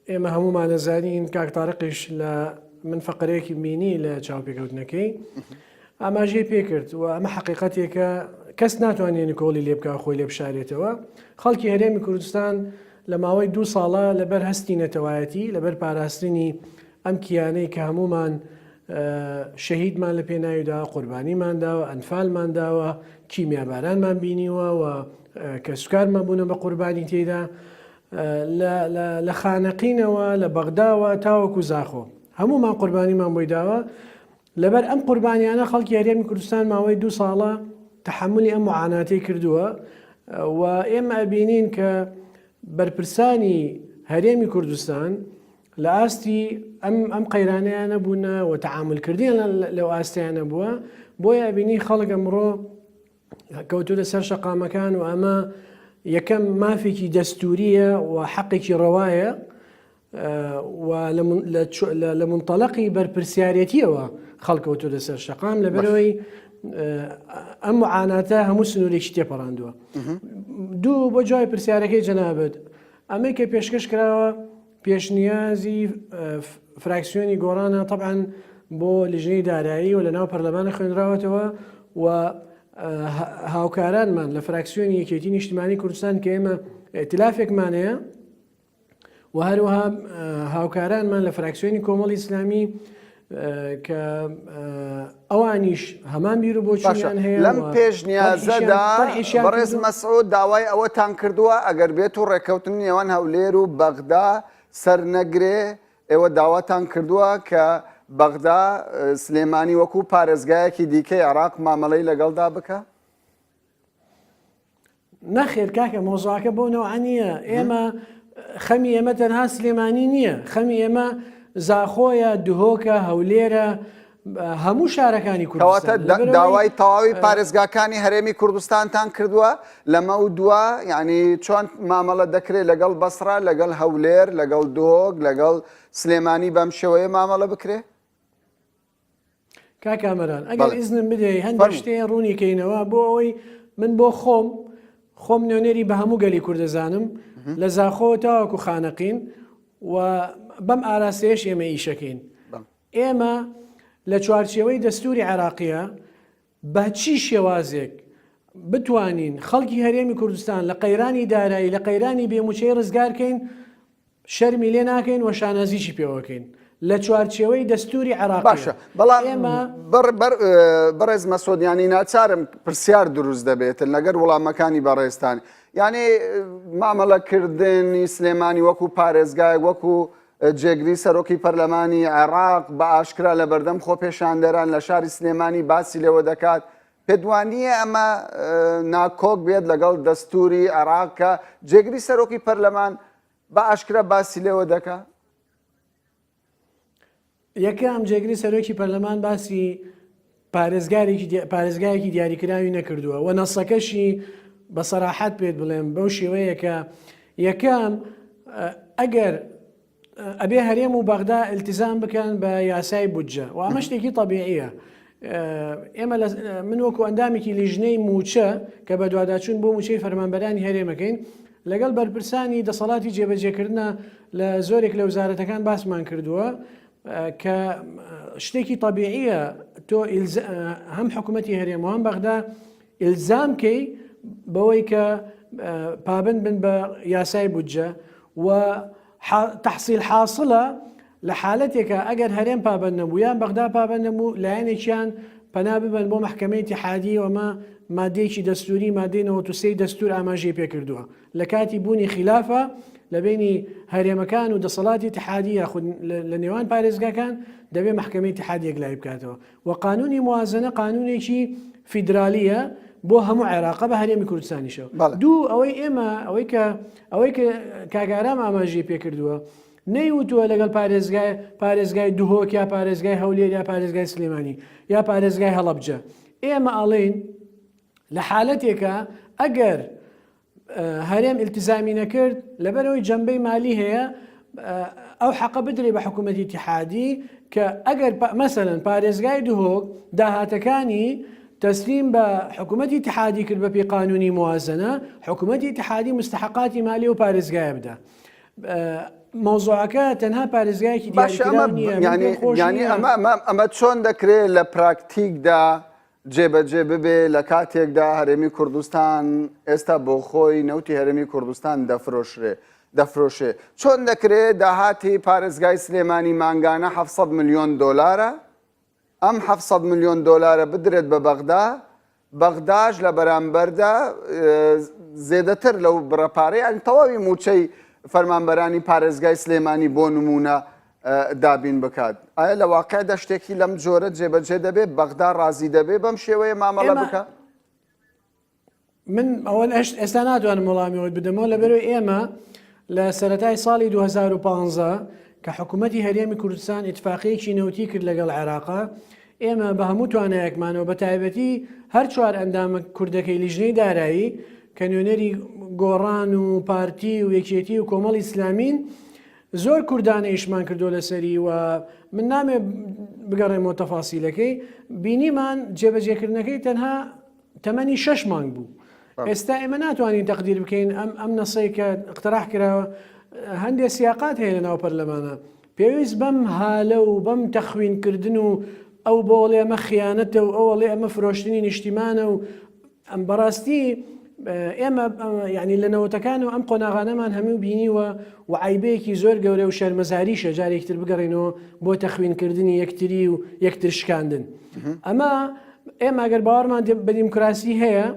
ئێمە هەموومان ئەزانین کاک تارقیش لە من فەقرەیەکی بینی لە چاوپێکەوتنەکەی ئاماژەی پێکرد و ئەمە حقیقەتێکە کەس ناتوانێت نکۆڵی لێ بکە خۆی لێ بشارێتەوە خەڵکی هەرێمی کوردستان لە ماوەی دوو ساڵە لەبەر هەستی نەتەوایەتی لەبەر پاراستنی ئەم کیانەی کە هەمومان شەهیدمان لە پێناویدا قوربانیمان داوە ئەنفالمان داوە کیمیابارانمان بینیوە و کەسوکارمان بوونە بە قوربانی تێدا لە خانەقینەوە لە بەغداوە تاوەکو زاخۆ هەمومان قوربانیمان بۆی داوە لەبەر ئەم قوربانیانە خەڵکی هەرێمی کوردستان ماوەی دوو ساڵە تەحملی ئەم معاناتی کردووە و ئێمە ئەبینین کە بەرپرسانی هەرێمی کوردستان لە ئاستی ئەم ئەم قەیرانەیانە بوونە و تەعاملکردیان لەو ئاستیانە بووە بۆیە ئەبینی خەڵک ئەمڕۆ کەوتوتە سەر شەقامەکان و ئەمە یەکەم مافێکی دەستوریە و حەقێکی ڕەوایە و لە منتەلقی بەرپرسیارەتیەوە خەڵکەوتوتە سەر شەقام لەبەرەوەی ئەم معاناتە هەموو سنوورێکی تێپەڕاندووە دوو بۆ جوای پرسیارەکەی جەنابەت ئەمەی کە پێشکەش کراوە پێشنیازی فراکسیۆنی گۆڕانە تەبعەن بۆ لیژنەی دارایی و لەناو پەرلەمانە خوێنراوەتەوە و هاوکارانمان لە فراکسیۆنی یەکێتی نیشتمانی کوردستان کە ئێمە ئیتلافێکمان هەیە و هەروەها هاوکارانمان لە فراکسیۆنی کۆمەڵی ئیسلامی کە ئەوانیش هەمان بیر و بۆچوونیان هەیە
لەم پێشنیازەدا بەڕێز مەسعود داوای ئەوەتان کردووە ئەگەر بێت و ڕێککەوتن نێوان هەولێر و بەغدا سەر نەگرێ ئێوە داواتان کردووە کە بەغدا سلێمانی وەکو پارێزگایەکی دیکەی عێراق مامەڵەی لەگەڵدا بکە؟
نەخێر کاکە مەوزوعەکە بەو نەوعە نییە ئێمە خەمی ئێمە تەنها سلێمانی نییە خەمی ئێمە زاخۆیە دهۆکە هەولێرە هەموو شارەکانی
کوردستان داوای تەواوی پارێزگاکانی هەرێمی کوردستانتان کردووە لەمە و دوا یعنی چۆن مامەڵە دەکرێت لەگەڵ بەسرا لەگەڵ هەولێر لەگەڵ دهۆک لەگەڵ سلێمانی بەم شێوەیە مامەڵە بکرێت
کاک کامەران ئەگەر ئیزنم بدەی هەندێک شتێ ڕوونی کەینەوە بۆ ئەوەی من بۆ خۆم خۆم نوێنەری بە هەموو گەلی کوردەزانم لە زاخۆ تاوەکو خانەقین و بەم ئاراستەیەش ئێمە ئیشەکەین ئێمە لە چوارچێوەی دەستوری عێراقیە بە چی شێوازێک بتوانین خەڵکی هەرێمی کوردستان لە قەیرانی دارایی لە قەیرانی بێموچەی ڕزگارکەین شەرمی لێ ناکەین و شانازیشی پێوەکەین لە چوارچێوەی دەستوری عێراقیە.
باشە بەڵام ئێمە بەڕێز مەسعود یانی ناچارم پرسیار دروست دەبێتن لەگەر وڵامەکانی بەڕێزتان یعنی مامەڵەکردنی سلێمانی وەکو پارێزگای وەکو جێگری سەرۆکی پەرلەمانی عێراق بە ئاشکرا لە بەردەم خۆپێشاندەران لە شاری سلێمانی باسی لێوە دەکات پێت وانییە ئەمە ناکۆک بێت لەگەڵ دەستوری عێراق کە جێگری سەرۆکی پەرلەمان بە ئاشکرا باسی لێوە دەکا؟
یەکەم جێگری سەرۆکی پەرلەمان باسی پارێزگارێکی پارێزگایەکی دیاریکراوی نەکردووە و نەسەکەشی بە سەراحەت پێت بڵێم بەو شێوەیە کە یەکەم ئەگەر ئەبێ هەرێم و بەغدا التزام بکەن بە یاسای بودجە و ئەمە شتێکی طبیعیە ئێمە من وەکو ئەندامێکی لیژنەی موچە کە بە دواداچوون بۆ موچەی فەرمانبەرانی هەرێمەکەین. لەگەڵ بەرپرسانی دەسەڵاتی جێبەجێکردنە لە زۆرێک لە وزارەتەکان باسمان کردووە کە شتێکی تەبیعیە تۆ هەم حکوومەتی هەرێم و هەم بەغدا ئیلزام کەی بەوەی کە پابند بن بە یاسای بودجە و تەحسیل حاسڵە لە حالەتێکا ئەگەر هەرێم پابەند نەبوو یان بەغدا پابەند نەبوو لایەنێکیان پەنا ببەن بۆ مەحکەمەی ئیتیحادی و ئەمە مادەیەکی دەستوری مادەی 93 دەستور ئاماژەی پێکردووە لە کاتی بوونی خیلافە لە بینی هەرێمەکان و دەسەڵاتی ئیتیحادی یاخود لە نێوان پارێزگاکان دەبێ مەحکەمەی ئیتیحادی یەکلایی بکاتەوە و قانونی موازنە قانونێکی فیدرالیە بۆ هەموو عێراقە بە هەرێمی کوردستانیشەوە دوو ئەوەی ئێمە ئەوەی کە ئەوەی کە کاگارام ئاماژەی پێکردووە نەیوتووە لەگەڵ پارێزگای پارێزگای دهۆک یا پارێزگای هەولێر یا پارێزگای سلێمانی یا پارێزگای هەڵەبجە ئێمە ئەڵێین لە حالەتێکە ئەگەر هەرێم ئیلتیزامی نەکرد لەبەرەوەی جەنبەی مالی هەیە ئەو حەقە بدرێ بە حکوومەتی ئیتیحادی کە ئەگەر مەسەلەن پارێزگای دهۆک داهاتەکانی تەسلیم بە حکوومەتی ئیتیحادی کرد بە پێی قانونی موازنە حکوومەتی ئیتیحادی مستحقاتی مالی و پارێزگایە بدا مەوزوعەکە تەنها پارێزگایەکی
باشە ئەمە
دیاریکراو نییە من
یانی
پێم خۆش
یانی
نییە
ئەمە ئەمە ئەمە چۆن دەکرێت لە پراکتیکدا جێبەجێ ببێ لە کاتێکدا هەرێمی کوردستان ئێستا بۆ خۆی نەوتی هەرێمی کوردستان دەفرۆشرێ دەفرۆشێ چۆن دەکرێ داهاتی پارێزگای سلێمانی مانگانە 700 ملیۆن دۆلارە ئەم 700 ملیۆن دۆلارە بدرێت بە بەغدا بەغداش لە بەرامبەردا زێدەتر لەو بڕە پارەی یانی تەواوی مووچەی فەرمانبەرانی پارێزگای سلێمانی بۆ نموونە دابین بکات. ئایا لە واقعدا شتێکی لەم جۆرە جێبەجێ دەبێت؟ بەغدا ڕازی دەبێت بەم شێوەیە مامەڵە
ئێمە
بکا؟
من ئەوە ئێستا ناتوانم وەڵامی ئەوەت بدەمەوە لەبەرەوەی ئێمە لە سەرەتای ساڵی 2015 کە حکوومەتی هەرێمی کوردستان ئیتفاقیەکی نەوتی کرد لەگەڵ عێراقا ئێمە بە هەموو توانایەکمانەوە بە تایبەتی هەر چوار ئەندامە کوردەکەی لیژنەی دارایی کە نوێنەری گۆڕان و پارتی و یەکێتی و کۆمەڵی ئیسلامین زۆر کوردانە ئیشمان کردووە لەسەری و من نامێ بگەڕێمەوە تەفاسیلەکەی بینیمان جێبەجێکردنەکەی تەنها تەمەنی شەش مانگ بوو ئێستا ئێمە ناتوانین تەقدیر بکەین ئەم ئەم نەسەی کە اقتراح کراوە هەندێک سیاقات هەیە لە ناو پەرلەمانە پێویست بەم هالە و بەم تەخوینکردن و ئەو بۆڵێ ئەمە خیانەتە و ئەوەڵێ ئەمە فرۆشتنی نیشتیمانە و ئەم بەڕاستی ئێمە یعنی لە نەوەتەکان و ئەم قۆناغانەمان هەموو بینیوە و عیبەیەکی زۆر گەورە و شەرمەزاریشە جارێکتر بگەڕێنەوە بۆ تەخوینکردنی یەکتری و یەکتر شکاندن ئەمە ئێمە ئەگەر باوەڕمان بە دیموکراسی هەیە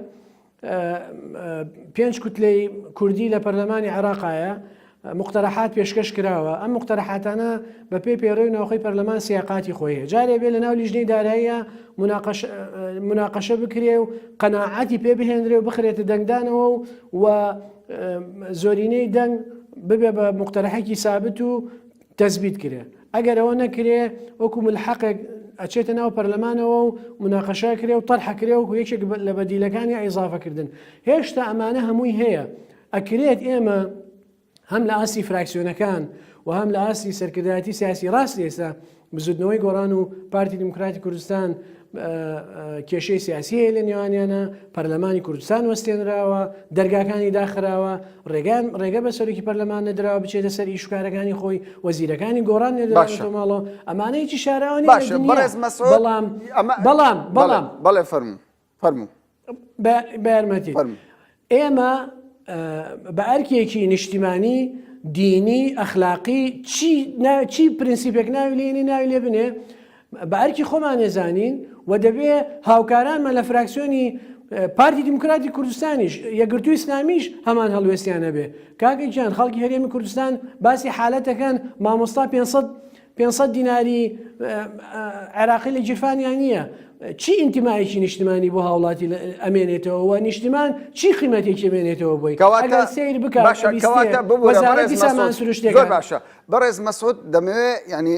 پێنج کوتلەی کوردی لە پەرلەمانی عێراقایە مقتەرەحات پێشکەش کراوە ئەم مقتەرەحاتانە بە پێی پەیڕەوی ناوخۆی پەرلەمان سیاقاتی خۆی هەیە جارێ بێ لە ناو لیژنەی داراییە مناقەشە بکرێ و قەناعەتی پێ بهێنرێ و بخرێتە دەنگدانەوە و و زۆرینەی دەنگ ببێ بە مقتەرەحێکی سابت و تەسبیت کرێ ئەگەر ئەوە نەکرێ وەکو ملحەقێک ئەچێتە ناو پەرلەمانەوە و مناقەشە کرێ و تەرحە کرێ وەکو یەکێک لە بەدیلەکانی ئیزافەکردن هێشتا ئەمانە هەمووی هەیە ئەکرێت ئێمە هەم لە ئاستی فراکسیۆنەکان و هەم لە ئاستی سەرکردایەتی سیاسی ڕاستی ئێستا بزوتنەوەی گۆڕان و پارتی دیموکراتی کوردستان کێشەی سیاسی هەیە لە نێوانیانە پەرلەمانی کوردستان وەستێنراوە دەرگاکانی داخراوە ڕێگان ڕێگە بە سەرۆکی پەرلەمان نەدراوە بچێتە سەر ئیشکارەکانی خۆی وەزیرەکانی گۆڕان نێدراوەتە ماڵەوە ئەمانە هیچی شاراوە نییە لە
باشە
دنیا.
بەڕێز مەسعود
بەڵام
ئەمە
بەڵام
بەڵێ
بەڵام
بەڵێ فەرموو فەرموو
بە یارمەتیت
فەرموو.
ئێمە بە ئەرکێکی نیشتیمانی دینی ئەخلاقی چی چی پرنسیپێک ناوی لێنی ناوی لێ بنێ بە ئەرکی خۆمان نێزانین و دەبێ هاوکارانمان لە فراکسیۆنی پارتی دیموکراتی کوردستانیش یەکگرتوو ئیسلامیش هەمان هەڵوێستیان هەبێ کاکە گیان خەڵکی هەرێمی کوردستان باسی حالەتەکەن مامۆستا 500 500 دیناری عێراقی لە گیرفانیان نییە چی ئینتیمایەکی نیشتمانی بۆ هاوڵاتی ئەمێنێتەوە و نیشتمان چی قیمەتێکی ئەمێنێتەوە بۆی
کەواتە
ئەگەر سەیر بکات
باشە
ئەبیستێ
کەواتە ببورە بەڕێز
وەزارەتی سامان
مەسعود زۆر
سروشتیەکان
باشە بەڕێز مەسعود دەمەوێ یعنی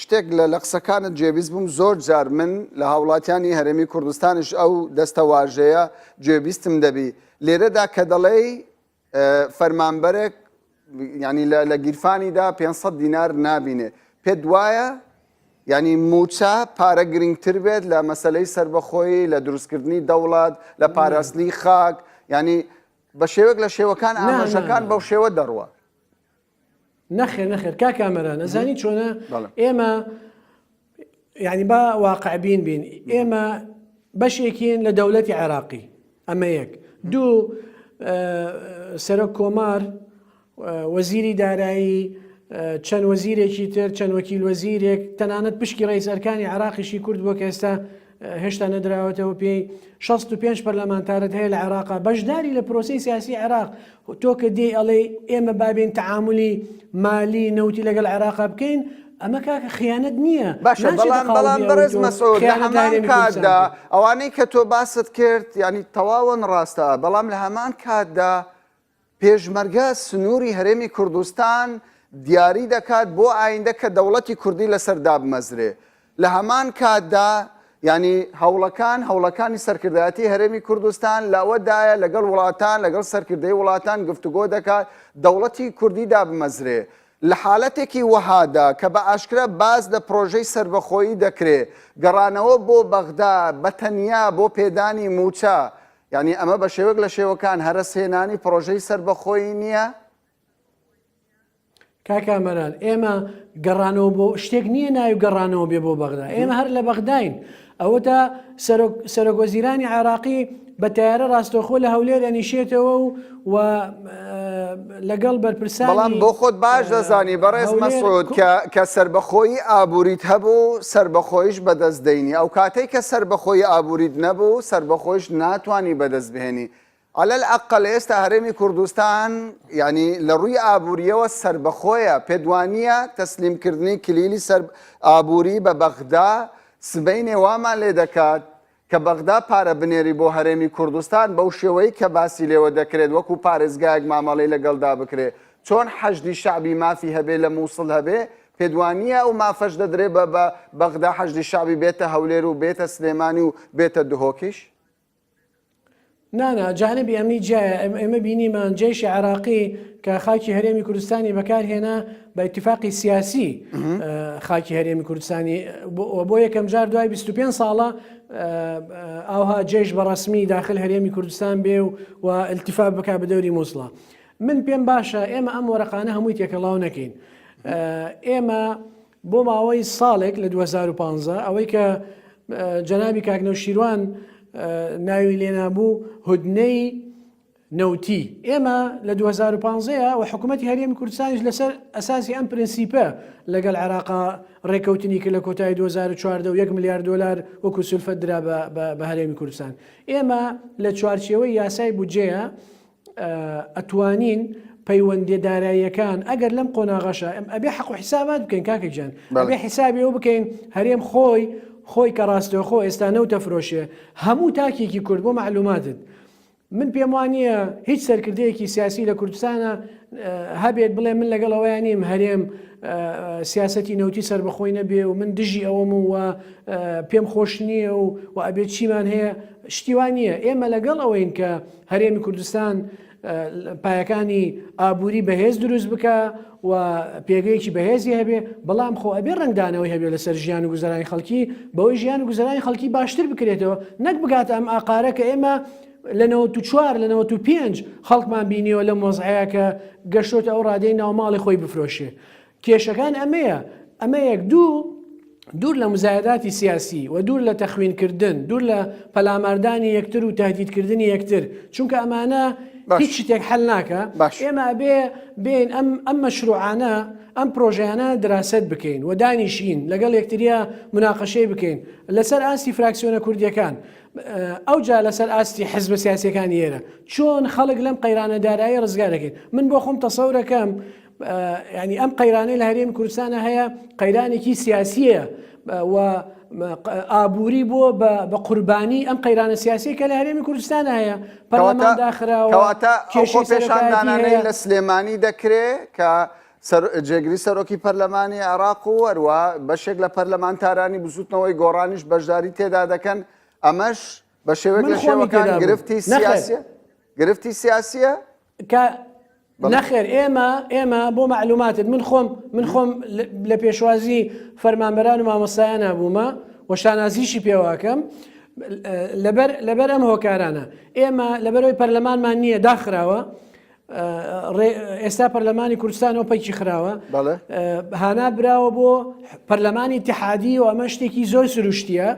شتێک لە لە قسەکانت گوێبیست بووم زۆر جار من لە هاوڵاتیانی هەرێمی کوردستانیش ئەو دەستەواژەیە گوێبیستم دەبی لێرەدا کە دەڵێی فەرمانبەرێک یعنی لە گیرفانیدا 500 دینار نابینێ پێت وایە یعنی موچە پارە گرنگتر بێت لە مەسلەی سربەخۆیی لە دروستکردنی دەوڵەت لە پاراستنی خاک یعنی. بە شێوەک لە شێوەکان ئاماژەکان بەو شێوە دەڕوە.
نەخێر نەخێر کاک کامەران ئەزانی چۆنە ئێمە یعنی با واقعبین بین ئێمە بەشێکین لە دەولەتی عێراقی ئەمە یەک دوو سەرۆک کۆمار وەزیری دارایی چەند وەزیرێکی تر چەند وەکیل وەزیرێک تەنانەت پشکی ڕئیس ئەرکانی عێراقیشی کورد بۆ کە ئێستا هێشتا نەدراوەتەوە پێی 65 پەرلەمانتارت هەیە لە عێراقا بەشداری لە پرۆسەی سیاسی عێراق تۆ کە دێی ئەڵێی ئێمە بابێن تەعامولی مالی نەوتی لەگەڵ عێراقا بکەین ئەمە کاکە خیانەت نییە
باشە
ناچێتە
بەڵام
قاڵبی
بەڵام
ئەوەی
بەڕێز
تۆ
مەسعود لە
خیانەت لە
هەمان
هەرێمی کوردستان
کاتدا
بکەیت.
ئەوانەی کە تۆ باست کرد یانی تەواون ڕاستە بەڵام لە هەمان کاتدا پێشمەرگە سنووری هەرێمی کوردستان دیاری دەکات بۆ ئایندە کە دەوڵەتی کوردی لەسەر دابمەزرێ. لە هەمان کاتدا یانی هەوڵەکان هەوڵەکانی سەرکردایەتی هەرێمی کوردستان لەوەدایە لەگەڵ وڵاتان لەگەڵ سەرکردەی وڵاتان گفتوگۆ دەکات دەوڵەتی کوردی دابمەزرێ. لە حالەتێکی وەهادا کە بە ئاشکرا باس لە پرۆژەی سەربەخۆیی دەکرێ گەڕانەوە بۆ بەغدا بە تەنیا بۆ پێدانی مووچە یانی ئەمە بە شێوەک لە شێوەکان هەرەسهێنانی پڕۆژەی سەربەخۆیی نییە؟
کاک کامەران ئێمە گەڕانەوە بۆ شتێک نییە ناوی گەڕانەوە بێ بۆ بەغدا ئێمە هەر لە بەغداین ئەوەتا سەرۆک سەرۆک وەزیرانی عێراقی بە تەیارە ڕاستەوخۆ لە هەولێر ئەنیشێتەوە و و لەگەڵ بەرپرسانی
بەڵام بۆ خۆت باش دەزانی بەڕێز مەسعود کە کە سەربەخۆیی ئابووریت هەبوو سەربەخۆیش بەدەست دەینی ئەو کاتەی کە سەربەخۆیی ئابووریت نەبوو سەربەخۆیش ناتوانی بەدەست بهێنی علی الاقل ئێستا هەرێمی کوردستان یعنی لە ڕووی ئابووریەوە سەربەخۆیە پێت وانییە تەسلیمکردنی کلیلی سەر ئابووری بە بەغدا سبەینێ وامان لێ دەکات کە بەغدا پارە بنێری بۆ هەرێمی کوردستان بەو شێوەی کە باسی لێوە دەکرێت وەکو پارێزگایەک مامەڵەی لەگەڵدا بکرێ چۆن حەشدی شەعبی مافی هەبێ لە مووسڵ هەبێ پێت وانییە ئەو مافەش دەدرێ بە بە بەغدا حەشدی شەعبی بێتە هەولێر و بێتە سلێمانی و بێتە دهۆکیش؟
نا نا جانبی ئەمنی جیایە ئێمە بینیمان جەیشی عێراقی کە خاکی هەرێمی کوردستانی بەکارهێنا بە ئیتفاقی سیاسی خاکی هەرێمی کوردستانی بۆ یەکەم جار دوای 25 ساڵە ئاوها جەیش بە ڕسمی داخل هەرێمی کوردستان بێ و و التفاف بک بە دەوری مووسڵە من پێم باشە ئێمە ئەم وەرەقانە هەمووی تێکەڵاو نەکەین ئێمە بۆ ماوەی ساڵێک لە 2015 ئەوەی کە جەنابی کاک نەوشیروان ناوی لێنابوو هودنەی نەوتی ئێمە لە 2015 و حکوومەتی هەرێمی کوردستانیش لەسەر ئەساسی ئەم پرنسیپە لەگەڵ عێراقا ڕێکەوتنی کرد لە کۆتایی 2014 و 1 ملیار دلار وەکو سولفەت درا بە هەرێمی کوردستان ئێمە لە چوارچێوەی یاسای بودجەیە ئەتوانین پەیوەندیە داراییەکان ئەگەر لەم قۆناغەشە ئەم ئەبێ حەق و حیسابات بکەین کاکە گیان ئەبێ حیسابی ئەو بکەین هەرێم خۆی خۆی کە ڕاستەوخۆ ئێستا نەوتە فرۆشێ هەموو تاکێکی کورد بۆ معلوماتت من پێم وانە هیچ سەرکردەیەکی سیاسی لە کوردستانە هەبێت بڵێ من لەگەڵ ئەوەیان نیم هەرێم سیاسەتی نەوتی سەربەخۆی نەبێ و من دژی ئەوەم و پێم خۆش نییە و و ئەبێت چیمان هەیە شتی وا نییە ئێمە لەگەڵ ئەوەین کە هەرێمی کوردستان پایەکانی ئابووری بەهێز دروست بکە و پێگەیەکی بەهێزی هەبێ بەڵام خۆ ئەبێ ڕنگدانەوەی هەبێ لەسەر ژیان و گوزەرانی خەڵکی بەوەی ژیان و گوزەرانی خەڵکی باشتر بکرێتەوە نەک بگاتە ئەم ئاقارە کە ئێمە لە 94 لە 95 خەڵکمان بینیەوە لەم وەزعەیە کە گەشتۆتە ئەو ڕادەی ناوماڵی خۆی بفرۆشێ کێشەکان ئەمەیە ئەمە یەک دوو دوور لە مزایداتی سیاسی و دوور لە تەخوینکردن دوور لە پەلاماردانی یەکتر و تهدیدکردنی یەکتر چونکە ئەمانە هیچ شتێک حل ناکە ئێمە ئەبێ بێن ئەم ئەم مەشروعانە ئەم پرۆژیانە دراسەت بکەین و دانیشین لەگەڵ یەکتریا مناقەشەی بکەین لەسەر ئاستی فراکسیۆنە کوردیەکان ئەوجا لەسەر ئاستی حزبە سیاسیەکانی ئێرە چۆن خەڵک لەم قەیرانە دارایی ڕزگار دەکەین من بۆ خۆم تەسەورەکەم ینی ئەم قەیرانەی لە هەرێمی کوردستانە هەیە قەیرانێکی سیاسیە و ئابووری بۆ بە قوربانی ئەم قەیرانە سیاسی کە لە هەرێمی کوردستان هەیە پەرلەمان داخراوە
کەواتە خۆپێشاندانانەی لە سلێمانی دەکرێ کە جێگری سەرۆکی پەرلەمانی عێراق و هەروە بەشێک لە پەرلەمانتارانی بزوتنەوەی گۆڕانیش بەشداری تێدا دەکەن ئەمەش بە شێوەیەک لە شێوەکان گرفتی سیاسیە گرفتی سیاسیە
کە نەخێر ئێمە ئێمە بۆ مەعلوماتت من خۆم من خۆم لە پێشوازی فەرمانبەران و مامۆستایانە بوومە و شانازیشی پێواکەم. لەبەر لەبەر ئەم هۆکارانە ئێمە لەبەرەوەی پەرلەمانمان نییە داخراوە ئێستا پەرلەمانی کوردستانەوە پەکی خراوە هانا براوە بۆ پەرلەمانی اتحادی و ئەمە شتێکی زۆر سروشتیە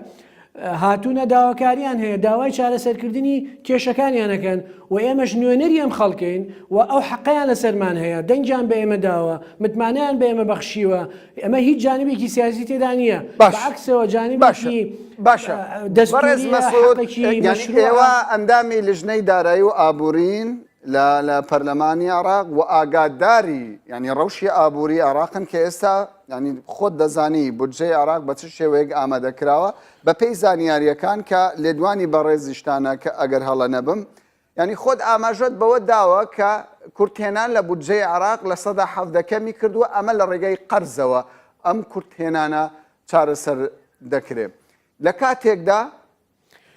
هاتوونە داواکاریان هەیە داوای چارەسەرکردنی کێشەکانیان ئەکەن و ئێمەش نوێنەری ئەم خەڵکەین و ئەو حەقەیان لەسەرمان هەیە دەنگیان بە ئێمە داوە متمانەیان بە ئێمە بەخشیوە ئەمە هیچ جانبێکی سیاسی تێدا نییە
باش
بەعەکسەوە
باشە
جانبێکی
باشە بەڕێز
دەستوریە
مەسعود
حەقێکی
یانی
مەشروعە.
ئێوە ئەندامی لژنەی دارایی و ئابوورین لە لە پەرلەمانی عێراق و ئاگاداری یانی ڕەوشی ئابووری عێراقن کە ئێستا یانی خۆت دەزانی بودجەی عێراق بە چ شێوەیەک ئامادە کراوە بەپێی زانیارییەکان کە لێدوانی بەڕێزیشتانە کە ئەگەر هەڵە نەبم یانی خۆت ئاماژەت بەوە داوە کە کورتهێنان لە بودجەی عێراق 17% کەمی کردووە ئەمە لە ڕێگەی قەرزەوە ئەم کورتهێنانە چارەسەر دەکرێت لە کاتێکدا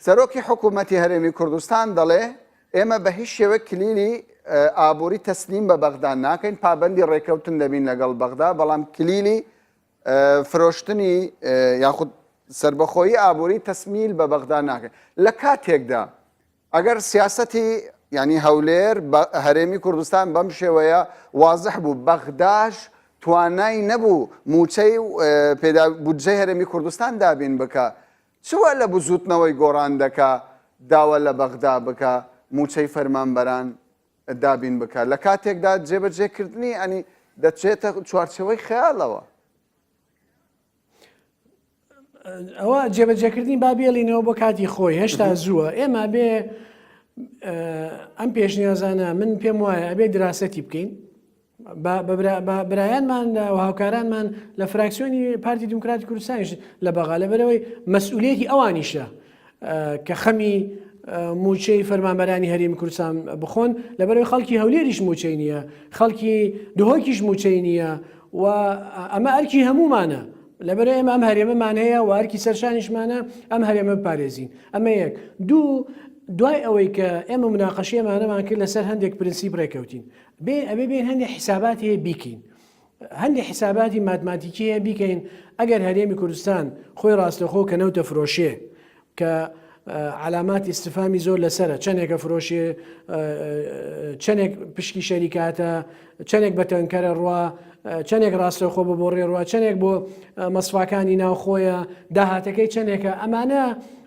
سەرۆکی حکوومەتی هەرێمی کوردستان دەڵێ، ئێمە بە هیچ شێوەیەک کلیلی ئابووری تەسلیم بە بەغدا ناکەین، پابەندی ڕێککەوتن دەبین لەگەڵ بەغدا، بەڵام کلیلی فرۆشتنی یاخود سەربەخۆیی ئابووری تەسمیل بە بەغدا ناکەین. لە کاتێکدا ئەگەر سیاسەتی یانی هەولێر هەرێمی کوردستان بەم شێوەیە وازح بوو، بەغداش توانای نەبوو مووچەی پێدا بودجەی هەرێمی کوردستان دابین بکا، چ وا لە بزووتنەوەی گۆڕان دەکا داوا لە بەغدا بکا مووچەی فەرمانبەران دابین بکا لە کاتێکدا جێبەجێکردنی ئەنی دەچێتە چوارچێوەی خەیاڵەوە؟
ئەوە جێبەجێکردنی با بێڵینەوە بۆ کاتی خۆی هێشتا زووە ئێمە بێ ئەم پێشنیازانە من پێم وایە ئەبێ دراسەتی بکەین بە برایانمان و هاوکارانمان لە فراکسیۆنی پارتی دیموکراتی کوردستانیش لە بەغا لەبەرەوەی مەسئولیەتی ئەوانیشە کە خەمی موچەی فەرمانبەرانی هەرێمی کوردستان بخۆن لەبەرەوەی خەڵکی هەولێریش موچەی نییە خەڵکی دهۆکیش موچەی نییە و ئەمە ئەرکی هەمومانە لەبەر ئێمە ئەم هەرێمەمان هەیە و ئەرکی سەرشانیشمانە ئەم هەرێمە بپارێزین ئەمە یەک دوو دوای ئەوەی کە ئێمە مناقەشەیەمانەمان کرد لەسەر هەندێک پرنسیپ ڕێکەوتین بێ ئەبێ بێن هەندێک حیسابات هەیە بیکەین هەندێک حیساباتی ماتماتیکی هەیە بیکەین ئەگەر هەرێمی کوردستان خۆی ڕاستەخۆ کە نەوتە فرۆشێ کە علامات ئیسفامی زۆر لەسرە چەندێکە فرۆشێ چەندێک پشکی شەریکاتە چەندێک بە تەنکەرە ڕوا چەندێک ڕاستەخۆ بە بۆ ڕێڕوە چەندێک بۆ مەسفاکانی ناوخۆیە داهاتەکەی چەندێکە ئەمانە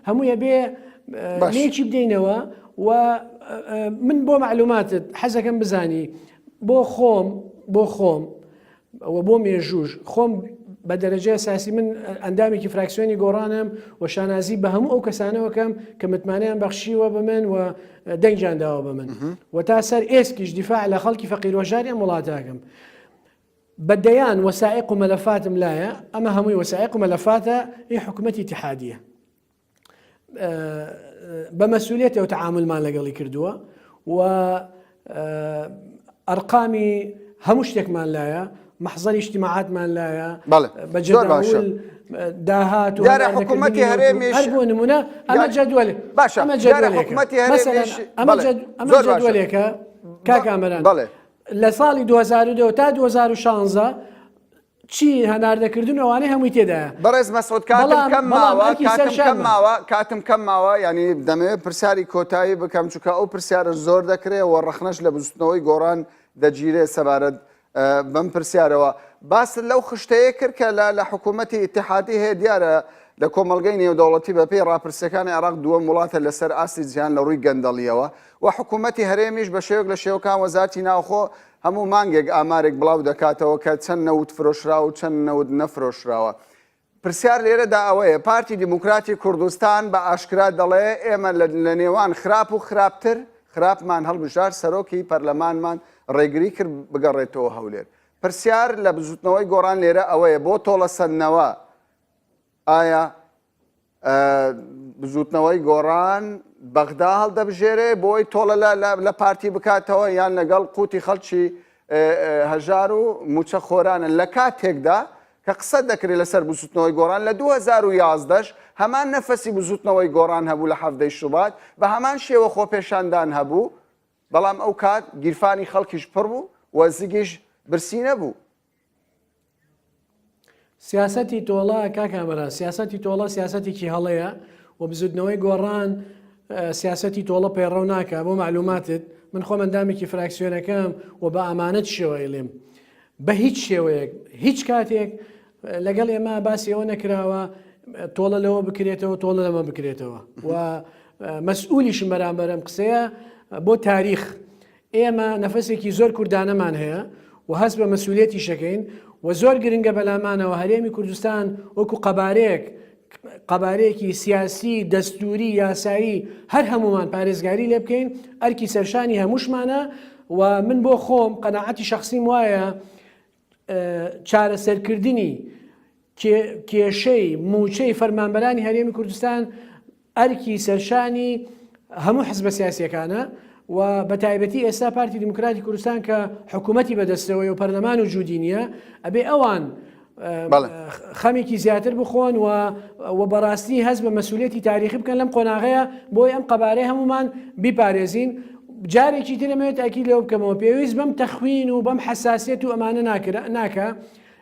هەموویە بێ لێکی بدەینەوە و من بۆ مەعلوماتت حەزەکەم بزانی بۆ خۆم بۆ خۆم و بۆ مێژووش خۆم بە دەرەجە ساسی من ئەندامێکی فراکسیۆنی گۆڕانم و شانازی بە هەموو ئەو کەسانەوەکەم کە متمانەیان بەخشیوە بە من و دەنگیان داوە بە من و تا سەر ئێسکیش دیفاع لە خەڵکی فەقیرۆژاری ئەم وڵاتاکەم بە دەیان وەسائق و مەلەفاتم لایە ئەمە هەمووی وەسائق و مەلەفاتە ئی حکوومەتی اتحادیە بە مەسوولێتەوە تەعاملمان لەگەڵی کردووە و ئەرقامی هەموو شتێکمان لایە مەحزەری اجتماعاتمان لایە بە جەداول داهات و
دیارە حکوومەتی هەرێمیش
هەر بۆ نمونە ئەمە جەدوەل
باشە
ئەمە
دیارە
جەدوەلێکە
حکوومەتی
مەسەلەن
هەرێمیش
ئەمە
بەڵێ
جەد- ئەمە
زۆر باشە
جەدوەلێکە کاک ئامران
بەڵێ
لە ساڵی 2002 تا 2016 چی هەناردەکردن و ئەوانەی هەمووی تێدایە.
بەڕێز مەسعود کاتم
بەڵام
کەم
بەڵام
ماوە
ئەرکی
کاتم کەم
سەرشانمە.
ماوە کاتم کەم ماوە یعنی دەمەوێت پرسیاری کۆتایی بکەم چونکە ئەو پرسیارە زۆر دەکرێ و ڕەخنەش لە بزوتنەوەی گۆڕان دەگیرێ سەبارەت بەم پرسیارەوە باست لەو خشتەیە کرد کە لە لە حکوومەتی ئیتحادی هەیە دیارە لە کۆمەڵگەی نێودەوڵەتی بەپێی ڕاپرسیەکانی عێراق دووەم وڵاتە لەسەر ئاستی جیهان لە ڕووی گەندەڵیەوە و حکوومەتی هەرێمیش بە شێوەک لە شێوەکان وەزارتی ناوخۆ هەموو مانگێک ئامارێک بڵاو دەکاتەوە کە چەند نەوت فرۆشراوە و چەند نەوت نەفرۆشراوە. پرسیار لێرەدا ئەوەیە پارتی دیموکراتی کوردستان بە ئاشکرا دەڵێ ئێمە لە نێوان خراپ و خراپتر خراپمان هەڵبژارد سەرۆکی پەرلەمانمان ڕێگری کرد بگەڕێتەوە هەولێر. پرسیار لە بزوتنەوەی گۆڕان لێرە ئەوەیە بۆ تۆڵەسەندنەوە ئایا بزوتنەوەی گۆڕان بەغدا هەڵدەبژێرێ بۆی تۆڵە لە پارتی بکاتەوە یان لەگەڵ قوتی خەڵکی هەژار و موچە خۆرانە لە کاتێکدا کە قسە دەکرێت لەسەر بزوتنەوەی گۆڕان لە 2011 هەمان نەفەسی بزوتنەوەی گۆڕان هەبوو لە حەفتەی شوبات بە هەمان شێوە خۆپێشاندان هەبوو بەڵام ئەو کات گیرفانی خەڵکیش پڕ بوو و زگیش برسی نەبوو.
سیاسەتی تۆڵە کاک کامەران سیاسەتی تۆڵە سیاسەتێکی هەڵەیە و بزوتنەوەی گۆڕان سیاسەتی تۆڵە پەیڕەو ناکا بۆ مەعلوماتت من خۆم ئەندامێکی فراکسیۆنەکەم و بە ئامانەتیشەوە ئەیڵێم بە هیچ شێوەیەک هیچ کاتێک لەگەڵ ئێمە باسی ئەوە نەکراوە تۆڵە لەوە بکرێتەوە تۆڵە لەمە بکرێتەوە و مەسئولیشم بەرامبەرم قسەیە بۆ تاریخ ئێمە نەفەسێکی زۆر کوردانەمان هەیە و هەست بە مەسئولیەتیش ئەکەین و زۆر گرنگە بەلامانەوە هەرێمی کوردستان وەکو قەبارەیەک قەبارەیەکی سیاسی دەستوری یاسایی هەر هەمومان پارێزگاری لێ بکەین ئەرکی سەرشانی هەمووشمانە و من بۆ خۆم قەناعەتی شخصیم وایە چارەسەرکردنی کێشەی مووچەی فەرمانبەرانی هەرێمی کوردستان ئەرکی سەرشانی هەموو حزبە سیاسیەکانە و بە تایبەتی ئێستا پارتی دیموکراتی کوردستان کە حکوومەتی بەدەستەوەی و پەرلەمان و جودی نییە ئەبێ ئەوان خەمێکی زیاتر بخۆن و و بەڕاستی هەست بە مەسوولێتی تاریخی بکەن لەم قۆناغەیە بۆی ئەم قەبارەی هەمومان بیپارێزین جارێکی ترمەوێت ئەکی لەو بکەمەوە پێویست بەم تەخوین و بەم حساسیت و ئەمانە ناکە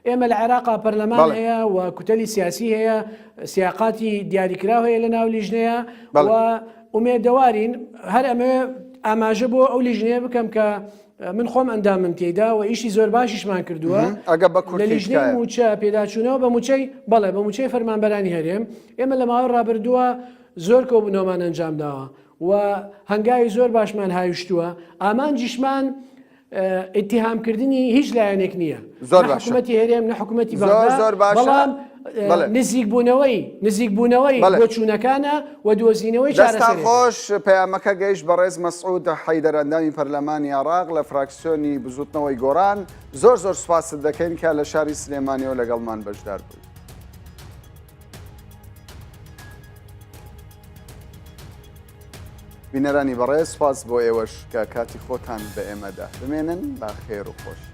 ئێمە لە عێراقا پەرلەمان هەیە و کوتەلی سیاسی هەیە سیاقاتی دیاریکراو هەیە لە ناو لیژنەیە و ئومێدەوارین هەر ئەمەوێ ئاماژە بۆ ئەو لیژنەیە بکەم کە من خۆم ئەندامم تێدا و ئیشی زۆر باشیشمان کردووە
ئەگە بە
لە لیژنەی موچە پێداچوونەوە بە موچەی بەڵێ بە موچەی فەرمانبەرانی هەرێم ئێمە لە ماوەی ڕابردووە زۆر کۆبوونەوەمان ئەنجام داوە و هەنگاوی زۆر باشمان هاویشتووە ئامانجیشمان ئیتیهام کردنی هیچ لایەنێک نییە
زۆر باشە
حکوومەتی هەرێم نە حکوومەتی زۆر
زۆر باشە
بەڵام نزیک بوونەوەی نزیک بوونەوەی بۆچوونەکانە و دۆزینەوەی
چارەسەر خۆش پەیامەکە گەیشت بەڕێز مەسعود حەیدەر ئەندامی پەرلەمانی عێراق لە فراکسیۆنی بزوتنەوەی گۆڕان زۆر زۆر سوپاست دەکەین کە لە شاری سلێمانیەوە لەگەڵمان بەشدار بووی. بینەرانی بەڕێز سوپاس بۆ ئێوەش کە کاتی خۆتان بە ئێمەدا بمێنن بە خێر و خۆشی.